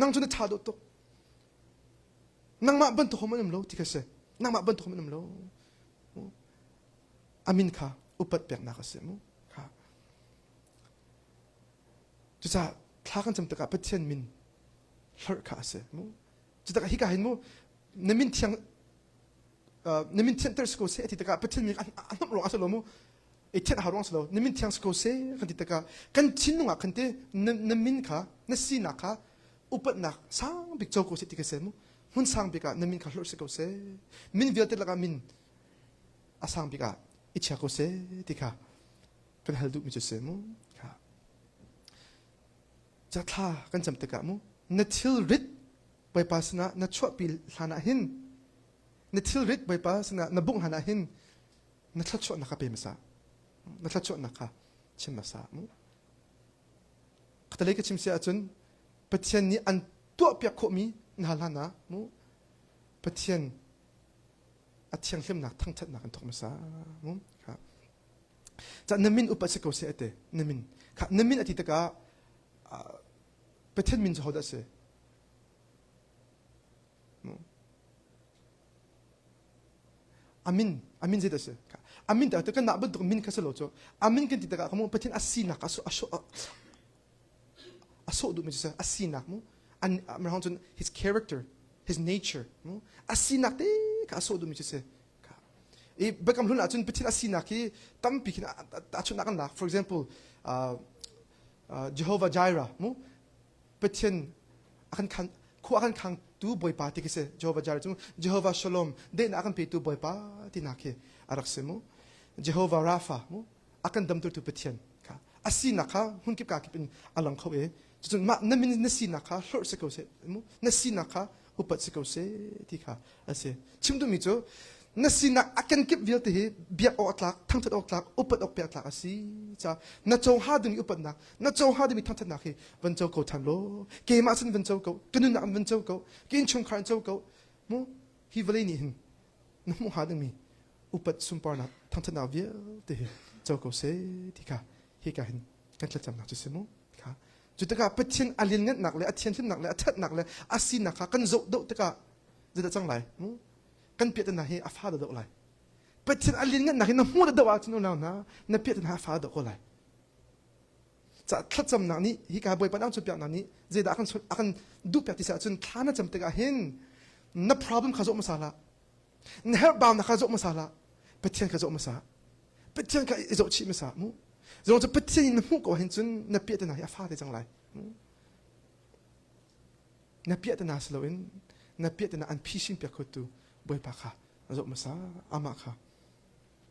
nang cu na ṭha deuh tuk nangmah bantuk hom an um lo ti kha si nangmah bantuk hom an um lo a min kha upat peknak a si mu kha cucaah thla kan cam tikah Pathian min hlorh kha a si mu cutakah hika hin mu na min thiang na min thianter si ko seh ti tikah Pathian min a hnamh ruang a si lo mu i thianh hau ruang si lo na min thiang si ko seh kan ti tikah kan thinlung ah khan te na min kha na sinak kha upatnak sang bik co ko seh ti ka seh mu hmun sang bik ah na min kha hlorh si ko seh min vialte lakah min a sang bik ah i chia ko seh ti kha kan hal duhmi cu si mu kha ca thla kan cam tikah mu na thilrit Bawipa sinah na chuahpi hlan ah hin na thilrit Bawipa sinah na bungh hlan ah hin na thluachuahnak kha pe hmasa na thluachuahnak kha chim hmasa mu khatalei ka chim si ahcun Pathian nih an tuahpiak khawhmi na hal hlan ah mu Pathian a thianghlimnak thangthatnak an thawk hmasa mu kha ca na min upat si ko seh ate na min kha na min ati tikah Pathian min cu hodah si Amin amin zeidah si amin ta kan nak bantuk min kha si lo cu amin kan ti tikah kamu Pathian a sinak a a sawh duhmi cu a sinak mu an mirang cun his character his nature mu a sinak te kha a sawh duhmi cu si i biakam hlun ahcun Pathian a sinak hi tampi khin a chunnak an lak for example uh, uh, Jehovah Jireh mu Pathian a kan khan khua a kan khangtu Bawipa ti khi si Jehovah Jireh cu Jehovah Shalom dehnak a kan petu Bawipa tinak khi a rak si mu Jehovah Rapha mu a kan damtertu Pathian kha a sinak kha hmunkip ka kip in a lang kho e cucun mah na min na sinak kha hlorh si ko seh mu na sinak kha upat si ko seh ti kha a si chim duhmi cu na sinak a kenkip vialte hi biak awk tlak thangthat awk tlak upat awk pek tlak a si ca na co ha dingmi upatnak na co ha dingmi thangthatnak hi van co ko than law keimah sin van co ko ka nunnak in van co ko ka innchungkhar in co ko mu hi vawlei nih hin na hmuh hnga dingmi upat sunparnak thangthatnak vialte hi co ko seh ti kha hika hin kan thlacamnak cu si mu kha cu tikah Pathian a lianngannak le a thianhlimnak le a ṭhatnak le a sinak kha kan zoh doh tikah zeidah cang lai kan piahtana hi a fa deuh lai Pathian a lianngannak hi na hmuh deuh ahcun unau hna na piahtana a fa deuh ko lai ca thlacamnak nih hika Bawipa dang cawnpiaknak nih zeidah a kan a kan duhpiak ti si ahcun thla na cam tikah hin na problem kha zoh hmasa hlah na herhbaunak kha zoh hmasa hlah Pathian kha zoh hmasa Pathian kha i zoh chih hmasa mu zong cu Pathian in na hmuh ko hin cun na piahtana hi a fa te cang lai na piahtana si loin na piahtana an phisin piak khotu Bawipa kha zoh hmasa amah kha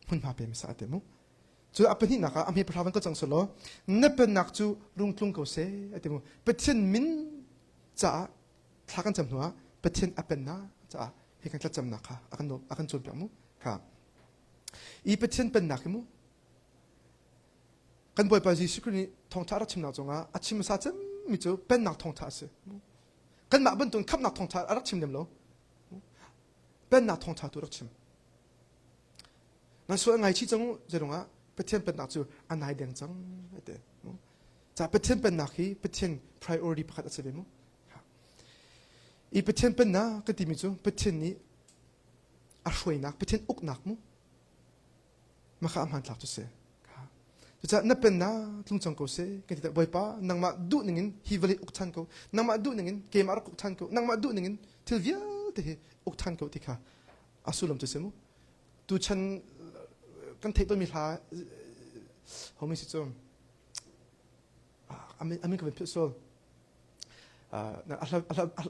hmunhma pe hmasa ate mu cu a pahnihnak ah a hme pahra van ka cang selaw na pennak cu rung tlung ko seh ati mu Pathian min caah thla kan cam hnuah Pathian a pennak caah hi kan thlacamnak kha a kan a kan cawnpiak mu kha i Pathian pennak hi mu kan Bawipa Jesuh Khrih nih thawngṭha a rak chimnak cungah a chim hmasa cemmi cu pennak thawngṭha a si. Kanmah bantukin khamhnak thawngṭha a rak chim lem lo. Pennak thawngṭha tu a rak chim. Nan sual ngaichih cang u zeirungah Pathian pennak cu a nai deng cang ati. Ca Pathian pennak hi Pathian priority pakhat a si ve mu. I Pathian pennak kan timi cu Pathian nih a hruainak, Pathian uknak mu Maka a hmanthlak cu si. Cucaah na pennak tlung cang ko seh kan ti tak Bawipa nangmah duh ningin hi vawlei uk ṭhan ko nangmah duh ningin keimah rak uk ṭhan ko nangmah duh ningin thil vialte hi uk ṭhan ko ti kha a sullam cu si mu tuchan Kan theih tawnmi hla homi si cu amin ka van philh sual. A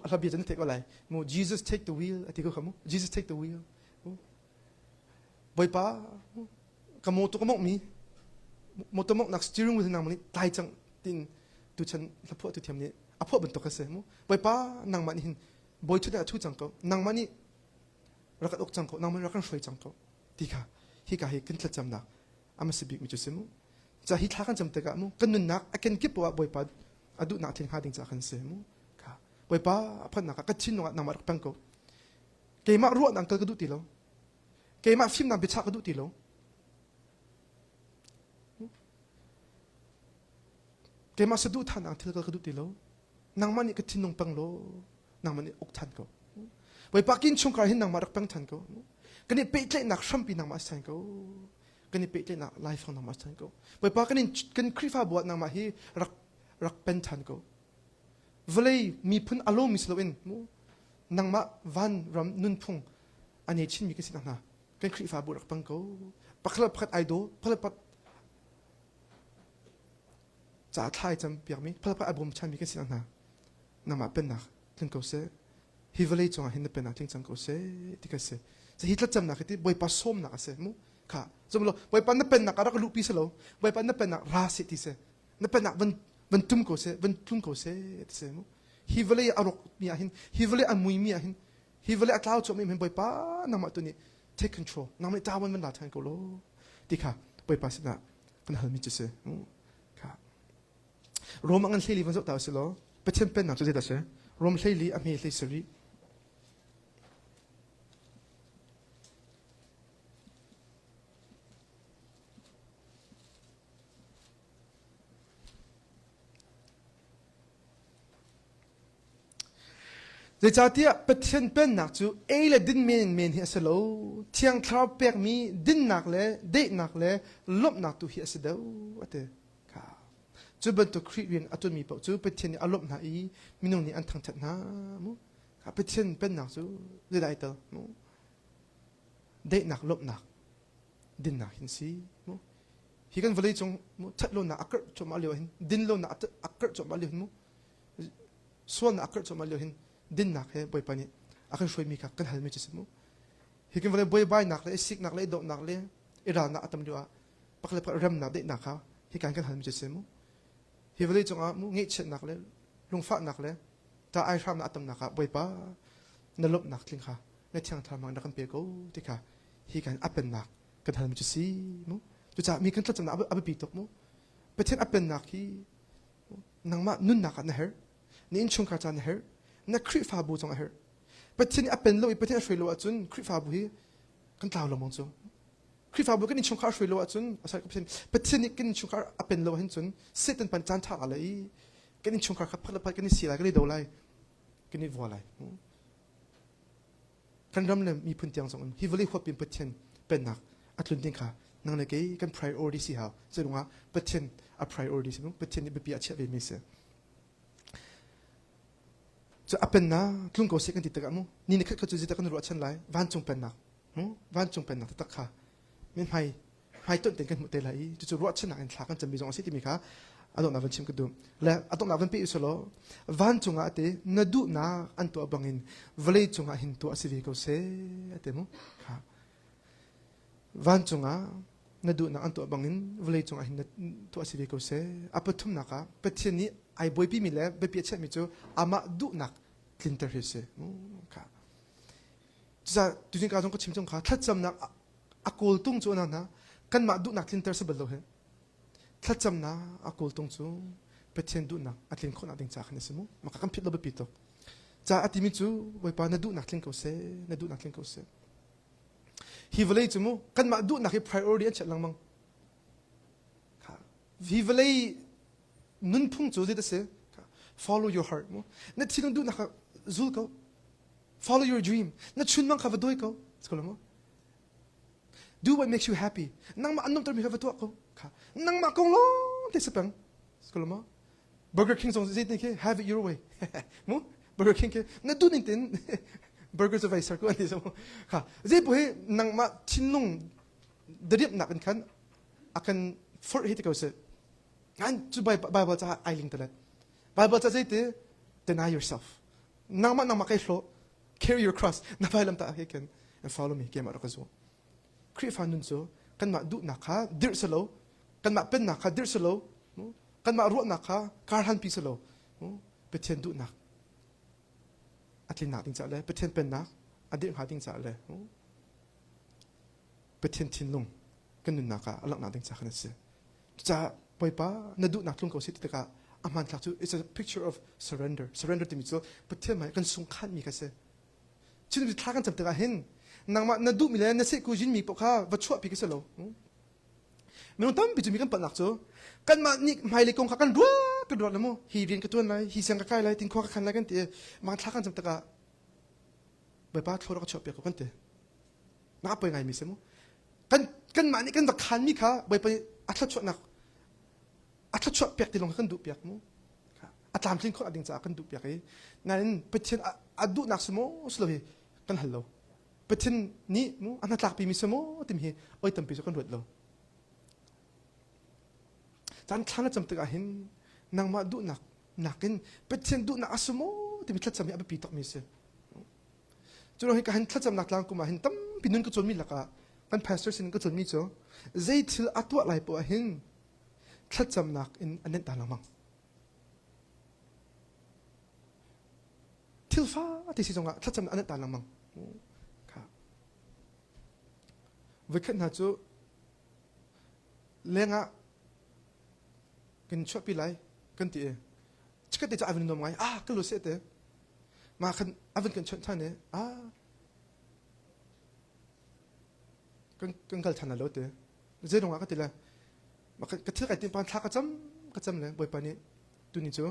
hla bia cu na theih ko lai. Mu Jesus take the wheel ati ko kha mu. Jesus take the wheel. Bawipa ka motor ka mongh mi motor monghnak steering wheel nangmah nih tlai cang tin tuchan hlaphuah tu thiam nih a phuah bantuk a si mu Bawipa nangmah nih hin bawi thut ah thu cang ko nangmah nih rak kan uk cang ko nangmah nih rak kan hruai cang ko ti kha hika hi kan thlacamnak ama si bik mi cu si mu ca hi thla kan cam tikah mu kan nunnak a kenkip poah Bawipa a duhnak thil hnga ding ca kan si mu kha Bawipa a phannak ah ka thinlung ah nangmah rak peng ko keimah ruahnak kal ka duh ti lo keimah fimnak biachah ka duh ti lo keimah saduhthahnak thil kal ka duh ti lo nangmah nih ka thinlung peng law nangmah nih uk than ko Bawipa kin chungkhar hin nangmah rak peng than ko kan i pehtlaihnak hrampi nangmah si than ko kan i pehtlaihnak laifang nangmah si than ko Bawipa kan in kan Khrihfabu ah nangmah hi rak rak pen than ko vawlei miphun a lomi si loin mu nangmah van ram nunphung a nei chinmi kan si hna kan Khrihfabu rak pang ko pakhat le pakhat ai daw pakhat le pakhat ca thlai cam piakmi pakhat le pakhat ai bawm chanmi kan si hna nangmah pennak tling ko seh hi vawlei cungah hin na pennak tling cang ko seh ti ka si hi thlacamnak hi ti Bawipa sawmnak a si mu kha zum lo Bawipa na pennak a rak luhpi si lo Bawipa na pennak ra seh ti si na pennak van van tum ko seh van tlung ko seh ti si mu hi vawlei a rawk mi ah hin hi vawlei a mui mi ah hin hi vawlei a tlau cuahmah mi hin Bawipa nangmah tu nih take control nangmah nih tawan van la ṭhan ko law ti kha Bawipa sinah kan halmi cu si kha Rom a ngan hleili van zoh ta usih law Pathian pennak cu zeidah si Rom hleili a hme hlei sarih Zeicahtiah Pathian Pennak cu ei le din menmen hi a si lo. Thiang Thlarau pekmi dinnak le daihnak le lawmhnak tu hi a si deuh a ti. Kha. Cu bantuk Khrih rian a ṭuanmi paoh cu Pathian nih a lawmh hna i minung nih an thangṭhat hna mu. Kha Pathian Pennak cu zeidah ai tel mu? Daihnak, lawmhnak, dinnak hin si mu. Hi kan vawlei cung mu ṭhat lonak a karh cuahmah lio hin din lonak a karh cuahmah lio hin mu sualnak a karh cuahmah lio hin dinnak he Bawipa nih a kan hruaimi kha kan halmi cu si mu. Hi kan vawlei buaibainak le siknak le dawhnak le i ralnak a tam lio ah pakhat le pakhat remnak daihnak kha hi kan kan halmi cu si mu. Hi vawlei cungah mu ngaihchiatnak le lungfahnak le ta ai hramnak a tamnak ah Bawipa na lawmhnak tling kha na thiang thlarau na kan pe ko ti kha hi kan a pennak kan halmi cu si mu. Cucaah mi kan thlacamnak a biapi tuk mu. Pathian a pennak hi nangmah nunnak ah na herh na innchungkhar ca na herh na Khrihfabu zong a herh Pathian nih a pen lo i Pathian a hruai lo ahcun Khrihfabu hi kan tlau lengmang cu Khrihfabu kan innchungkhar a hruai lo ahcun Pathian Pathian nih kan innchungkhar a pen lo ahhin cun Satan pan caan ṭha la i kan innchungkhar kha phat le phat kan i si lai kan i do lai kan i vua lai kan ram le miphun tiang zong in hi vawlei huap in Pathian pennak a tlun ding kha nang le kei kan priority si hau zeiruangah Pathian a priority si Pathian nih biapi a chiah ve mi si cu a pennak tlung ko seh kan ti tikah mu ni ni khat khat cu zeidah kan ruah chan lai vancung pennak mu vancung pennak taktak kha min hmai hmaitonh tein kan hmuh te lai i cucu ruahchannak in thla kan cammi zong a si timi kha a donghnak van chim ka duh le a donghnak van pe usih law vancung ah ate na duhnak an tuah bangin vawlei cungah hin tuah si ve ko seh ate mu kha vancung ah na duhnak an tuah bangin vawlei cungah hin tuah si ve ko seh a pathumnak ah Pathian nih ai buaipimi le biapi a chiahmi cu amah duhnak tlinter hi si kha cucaah tuzing ka zong ka chim chung kha thlacamnak a kawltung cu hna kanmah duhnak tlinter si bal lo hi thlacamnak a kawltung cu Pathian duhnak a tlin khawhnak ding ca khan a si mu maka kan phit lo biapi tuk ca a timi cu Bawipa na duhnak tling ko seh na duhnak tling ko seh hi vawlei cu mu kanmah duhnak hi priority an chiah lengmang hi vawlei nunphung cu zei si follow your heart mu na thinlung duhnak kha zul ko follow your dream na chunmang kha va dawi ko mu Do what makes you happy. Nangmah an nuamtermi kha va tuah ko. Kha. Nangmah kong lawng te si peng. Ko Burger King zong zeitin khi have it your way. Mu Burger King khi na duh ning tin burger cu vai ser ko an ti so. Kha. Zei pu hi nangmah thinlung. diriamhnak in khan a kan forh hi ti ko seh. Ngan cu Bible caah ai ling talet. Bible ca zeiti deny yourself. Nangmah nangmah kai hlawh. Carry your cross. Na vailam ta he ken and follow me keimah rak ka zum. Khrihfa nun cu kanmah duhnak kha dirh si lo, kanmah pennak kha dirh si lo, kanmah ruahnak kha karhlanpi si lo, Pathian duhnak a tlinnak ding caah le Pathian pennak a dirh hnga ding caah le Pathian thinlung kan nunnak ah a langhnak ding caah khan a si. Cucaah Bawipa na duhnak tlung ko si ti tikah a hmanthlak cu it's a picture of surrender. Surrender timi cu Pathian hmai kan sungkhanmi kha si. Cun thla kan cam tikah hin nangmah na duhmi le na sehku jinmi paoh kha va chuahpi ka si lo. Minung tampi cu mi kan palhnak cu kanmah nih hmailei kong kha kan ruat kan ruat le mu hi rian ka tuan lai hi siang ka kai lai tin khua ka khan lai kan ti mang thla kan cam tikah Bawipa thlawr ka chuahpiak ko kan ti. Na poi ngaimi si mu. Kan kanmah nih kan va khanmi kha Bawipa nih a thluachuahnak a thluachuah piak ti lawng kha kan duh piak mu. A tlamtlin khawh ding caah kan duh piak i nain Pathian a duhnak si maw si lo hi kan hal lo. Pathian nih mu a hnatlakpi mi si maw timi hi oi tampi cu kan ruat lo. Caan thla na cam tikah hin nangmah duhnak nakin Pathian duhnak a si maw timi thlacam hi a biapi tukmi a si. Cu hi ka han thlacamnak tlang kum ah hin tampi nun ka cawnmi lakah kan pastor sin ka cawnmi cu zei thil a tuah lai poah hin thlacamnak in a nenh ta lengmang. Thil fa ti si zongah thlacamnak a nenh ta lengmang. Kha. Voikhat hna cu lengah kan chuahpi lai kan ti i chikat te cu a van nuam ngai ah ka lu seh te ma khan a van kan chawnh than i ah kan kan kal than lo te zei dong ah ka ti le ka thil kai tin pan thla ka cam ka cam le bawipa nih tuni cu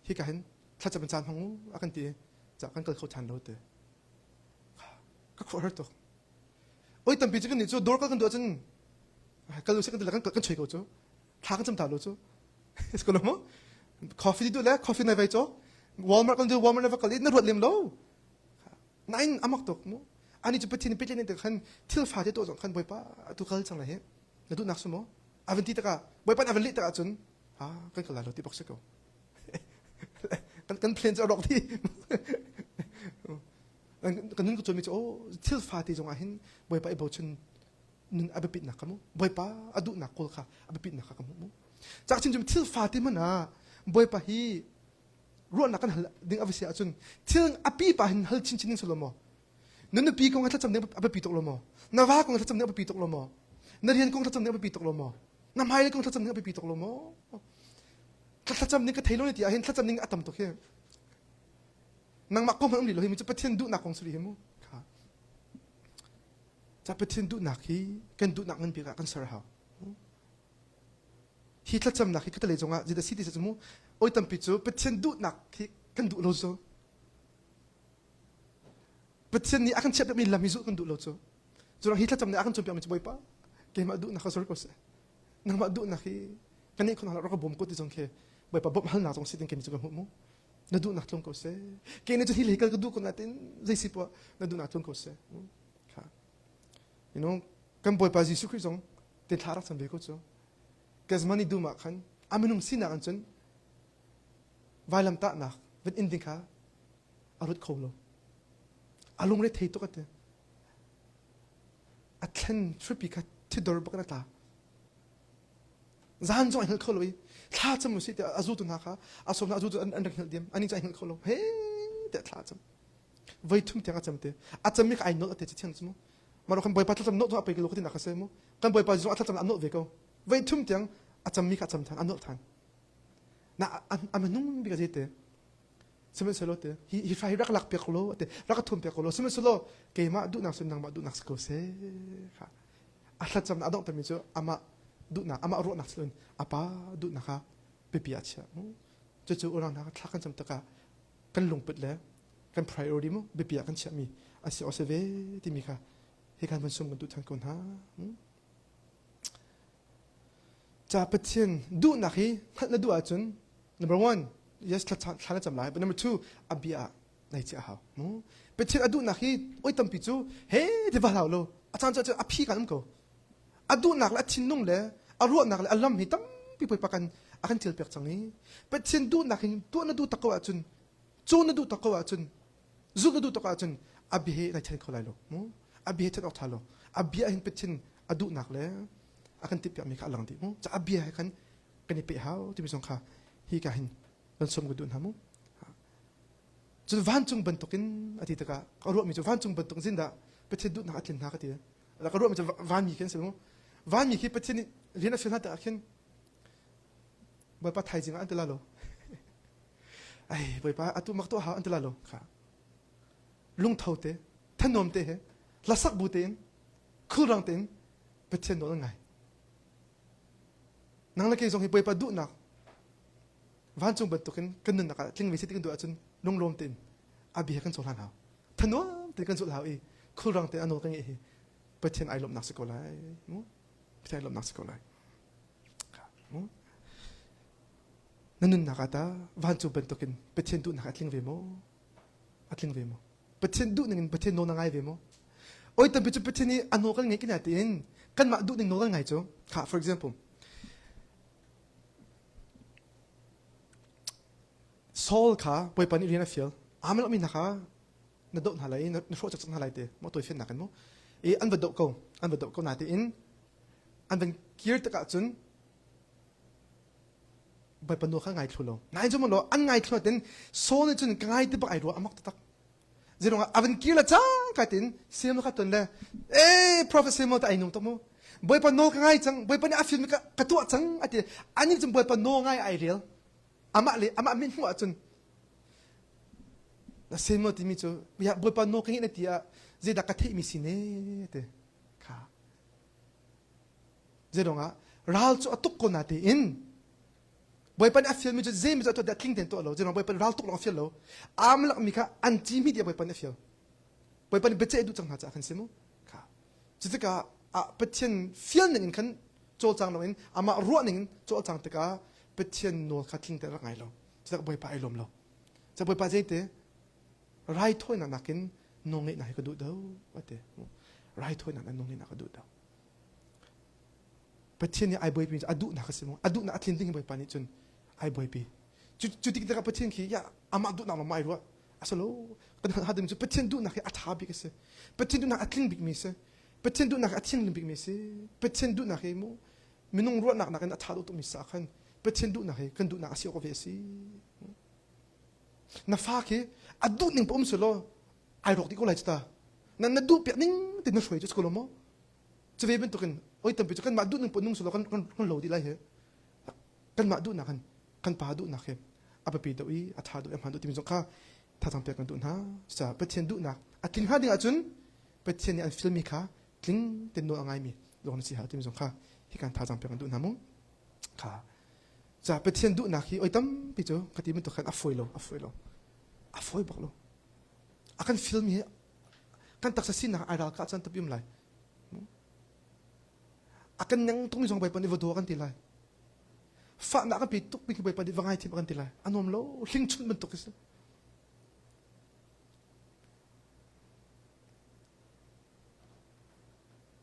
hi ka hin thlacam caan hmang u a kan ti ca kan kal kho than lo te ka khuah har tuk oi tampi cu kan nih cu dawr kal kan duh ahcun kal usih kan ti le kan kan choi ko cu thla kan cam ta lo cu ko lo mu coffee duh le coffee nai vai cho Walmart kan du Walmart na va kal i na ruat lem lo nain amak tuk mu ani cu pathian petlin te khan thil fa te to zong khan boipa tu kal chang la he na duh nak sumo avan ti taka boipa avan leh taka cun ha kan kal lo ti bok se ko kan kan plan chu rok thi kan nun ko chumi chu o thil fa te zong ah hin boipa i bochan nun a biapitnak ka mu bawipa a duhnak kawl kha a biapitnak kha ka hmuh mu cak chin thil fate hmanh ah bawipa hi ruahnak kan hal ding a va si ahcun thil a pi pa hin hal chinchin ding si lo maw na nupi kong ah thlacam ding a biapi tuk lo maw na va kong ah thlacam ding a biapi tuk lo maw na rian kong thlacam ding a biapi tuk lo maw na hmailei kong thlacam ding a biapi tuk lo maw thlacam ding ka thei lo ni ti ahhin thlacam ding a tam tuk hi nangmah kong hmanh um rih lo hi mi cu Pathian duhnak kong si rih hi mu kha Ca Pathian duhnak hi kan duhnak ngan bik ah kan ser a hau. Hi thlacamnak hi khatalei zongah zeidah si ti sa mu oi tampi cu Pathian duhnak hi kan duh lo cu. Pathian nih a kan chiahpiakmi lam hi zulh kan duh lo cu. Cu hi thlacam nih a kan cawnpiakmi cu Bawipa keimah duhnak kha zul ko seh. Nangmah duhnak hi kan nih khon rak ka bawm ko ti zong khi Bawipa bawmh halnak zong si tin kei cu ka hmuh mu. Na duhnak tlung ko seh. Kei nih cu hi lei kal ka duh ko natin zei si poah na duhnak tlung ko seh. Kha. You know, kan Bawipa Jesuh Khrih zong te thla rak cam ve ko cu. Gethsemane dum ah khan a minung sinak in cun vailamtahnak van in ding kha a rut kho lo. A lungre thei tuk ati. A thlen hripi kha thidor bak in a tla. Zan zong ai hngal kho lo i thla cam usih tiah a zultu hna kha a sawm hna a zultu an, an rak hngalh diam ani cu ai hngalh kho lo he tiah thla cam voi thum tiang a cam te a cam mi kha ai nolh ate thiang cu mu maro kan bawipa thlacam nolh cu a pei lo ka ti nak a si mu kan bawipa zong a thlacam a nolh ve ko voi thum tiang a cam mi kha a cam than a nolh than na a minung bik a te sihmanhsehlaw te hi hi hrai rak lak piak lo te rak thum piak lo sihmanhsehlaw keimah duhnak sun nangmah duhnak si ko seh kha a thlacam a dongh mi cu amah duhnak amah ruahnak si loin a pa duhnak kha biapi ah chia mu cucu unau hna thla kan cam tikah kan lungput le kan priority mu biapi ah kan chiahmi a si awk si ve timi kha hi kan van sum kan duh than ko hna ca Pathian duhnak hi hngalh na duh ahcun number one yes thla na cam lai but number two a bia ah nai chiah hau mu Pathian a duhnak hi oi tampi cu he ti va hlau lo a caan cu a phi kan um ko. A duhnak le a thinlung le a ruahnak le a lam hi tampi Bawipa kan a kan ṭialpiak cang i Pathian duhnak hin tuah na duh tak ko ahcun cawn na duh tak ko ahcun zulh na duh tak ahcun a bia he nai then kho lai lo mu a bia he then awk ṭha lo a bia hin Pathian a duhnak le a kan tippiakmi kha a lang dih mu ca a bia he khan kan i peh hau timi zong kha hi ka hin kan sawm ka duh hna mu cun vancung bantukin a ti tikah ka ruahmi cu vancung bantuk zindah Pathian duhnak a tlin hna ka ti ka ruahmi cu vanmi khi an si mu vanmi khi Pathian nih rian a fial hna tikah khin Bawipa thaizing ah an ti la lo ai Bawipa atu mak tuah hau an ti la lo kha lungtho te thanuam te he hlasak bu tein khulrang tein Pathian nawl an ngai nang le kei zong hi Bawipa duhnak vancung bantukin kan nunnak ah tling ve si ti kan duh ahcun lunglawm tein a bia kan cohlan hau thanuam tein kan zulh hau i khulrang tein a nawl kan ngeih hi Pathian ai lawmhnak si ko lai mu Pathian ai lawmhnak si ko lai mu na nunnak ah ta vancung bantukin Pathian duhnak a tling ve maw a tling ve maw Pathian duh ning in Pathian nawl na ngai ve maw oi tampi cu Pathian nih a nawl kan ngeih kina tiin kanmah duh ning nawl kan ngai cu kha for example Saul kha Bawipa nih rian a fial. Amalek mi hna kha na doh hna lai i na hrawh cakcak hna lai ti maw tawifiannak in mu. I an va doh ko, an va doh ko natein an van kir tikah cun Bawipa nawl kha ngai thlu lo. Nain cu maw an ngai thlu tin Saul nih cun ka ngai ti bak ai ruah amak taktak. Zirong ah a van kir le cangka tin Samuel kha ton le eh prophet Samuel ta ai nung tuk mu. Bawipa nawl ka ngai cang, Bawipa nih a fialmi ka, ka tuah cang a ti. Anih cun Bawipa nawl ngai ai rel. Amah le amah min hmuh ahcun na Samuel timi cu ya Bawipa nawl ka ngeih na ti ah zeidah ka theihmi si ne ti kha. Zeidong ah ral cu a tuk ko na tiin Bawipa nih a fialmi cu zeimi cu a tuah tiah tling tein tuah lo. Zeirang Bawipa nih ral tuk lawng a fial lo. Amalek mi kha an ci mi tiah Bawipa nih a fial. Bawipa nih biaceih a duh cang hna caah khan si mu. Kha. Cu tikah ah Pathian fial ning in khan cawlcang loin amah ruah ning in cawlcang tikah Pathian nawl kha tling tein rak ngai lo. Cutak Bawipa ai lawm lo. Cu Bawipa zeite raithawinak nakin nawlngeihnak hi ka duh deuh a ti. Raithawinak in nawlngeihnak ka duh deuh. Pathian nih ai buaipi a duhnak a si mu a duhnak a tlin ding Bawipa nih cun ai buaipi cu cu tik tikah Pathian khi ya amah duhnak lawng ai ruah asalo kan hngalh ding cu Pathian duhnak hi a ṭha bik a si Pathian duhnak a tling bikmi si Pathian duhnak a thianghlim bikmi si Pathian duhnak hi mu minung ruahnak nakin a ṭha deuh tukmi sa khan Pathian duhnak hi kan duhnak a si awk ve a si na fa khi a duh ning pa um selaw ai rawk dih ko lai cu ta na na duh piak ning ti na hruai cu si ko lo maw Cuve bantukin oi tampi cu kanmah duhning paoh nung selaw kan kan kan lo dih lai hi. Kanmah duhnak han kan pa duhnak hi a biapi deuh i a ṭha deuh i a hmaan deuh timi zong kha thazaang pek kan duh hna. Cucaah Pathian duhnak a tling hnga ding ahcun Pathian nih an fialmi kha tling tein nawl a ngaimi lawng na si hau timi zong kha hi kan thazaang pek kan duh hna mu. Kha Cucaah Pathian duhnak hi oi tampi cu ka ti bantuk khan a fawi lo, a fawi lo. A fawi bak lo. A kan fialmi hi kan taksa sinak ai ralkah caan tapi um lai. A kan neng tung zong Bawipa nih va daw kan ti lai. Fahnak kan pe tuk bik Bawipa nih va ngaithiam kan ti lai. A nuam lo, hlingchunh bantuk a si.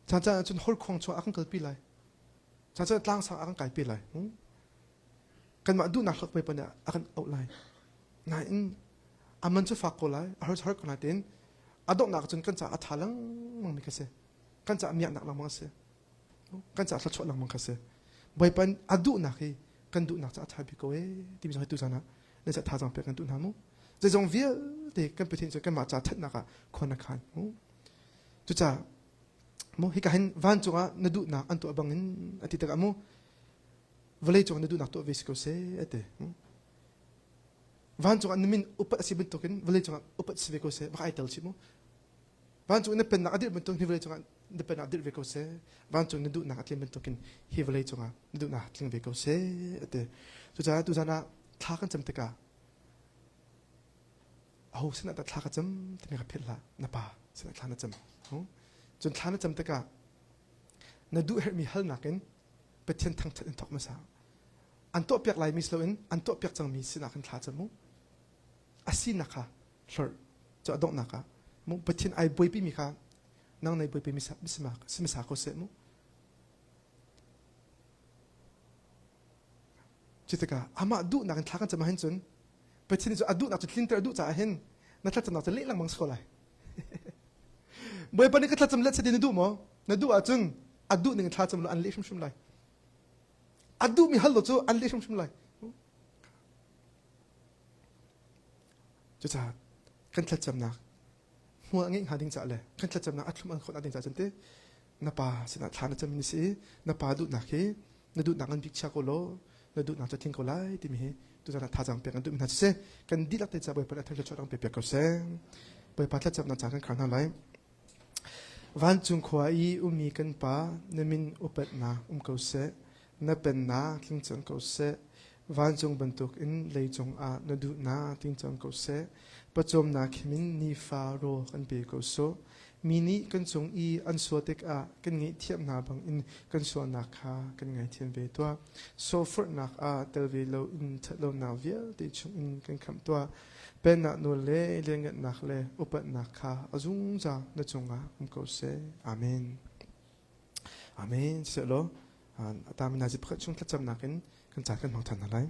Caan caan ahcun horkhuang chung a kan kalpi lai. Caan caan tlangsang a kan kaipi lai. Kanmah duhnak hlawk Bawipa nih a kan auh lai. Nain a man cu fak ko lai, a har har ko lai tiin a donghnak cun kan caah a ṭha lengmang mi kha si. Kan caah miaknak lengmang a si. Kan caah thluachuah lengmang kha si. Bawipa a duhnak hi kan duhnak cu a ṭha bik ko ee timi zong hi tuzan ah nan caah thazaang pek kan duh hna mu. Zeizong vialte kan Pathian cu kanmah ca ṭhatnak ah khua na khan mu. Cucaah mu hika hin vancung ah na duhnak an tuah bangin a ti tikah mu vawlei cung na duhnak tuah ve si ko seh a ti. Vancung ah na min upat a si bantukin vawlei cungah upat si ve ko seh bak ai tel chih mu. Vancung na pennak a dirh bantukin hi vawlei cungah na pennak dirh ve ko seh. Vancung na duhnak a tlin bantukin hi vawlei cungah na duhnak tling ve ko seh a ti. Cucaah tuzan ah thla kan cam tikah aho sinah dah thla ka cam timi kha philh hlah. Na pa sinah thla na cam. Cun thla na cam tikah na duh herhmi halnak in Pathian thangṭhat in thawk hmasa. An tuahpiak laimi si loin an tuahpiak cangmi sinah khan thla cam u. A sinak kha hlorh cu a donghnak ah mu Pathian ai buaipimi kha nang nei buaipi mi si hmasa ko seh mu. Cu tikah amah duhnak in thla kan cam ahhin cun Pathian cu a duhnak cu tlinter a duh caah hin na thlacamnak cu leh lengmang si ko lai. Bawipa nih ka thlacam let seh ti na duh maw? Na duh ahcun a duh ning in thlacam law an leh hrimhrim lai. A duhmi hal law cu an leh hrimhrim lai. Cucaah kan thlacamnak hmual a ngeih hnga ding caah le kan thlacamnak a thlum an khawhnak ding caah cun ti na pa sinah thla na cam ni si na pa duhnak hi na duhnak an bik chia ko law na duhnak cu tling ko lai timi hi tuzan ah thazaang pek an duhmi hna siseh kan dihlak te ca Bawipa nih a thar chuah pe piak ko seh Bawipa thlacamnak ca kan khar hna lai Vancung khua i ummi kan pa na min upatnak um ko seh na pennak tling cang ko seh vancung bantukin leicung ah na duhnak tling cang ko seh pawcawmnak himin nifa rawl kan pe ko sawh Mi nih kan cung i an sual tikah kan ngaihthiam hna bangin kan sualnak kha kan ngaithiam ve tuah. Sawhforhnak ah tel ve loin ṭhatlonak vialte chungin kan khamh tuah. Pennak nawl le lianngannak le upatnak kha a zungzal na cungah um ko seh. Amen. Amen. Sehlaw, a tamina zi pakhat chung thlacamnak in kan caan kan hmang ṭhan hna lai.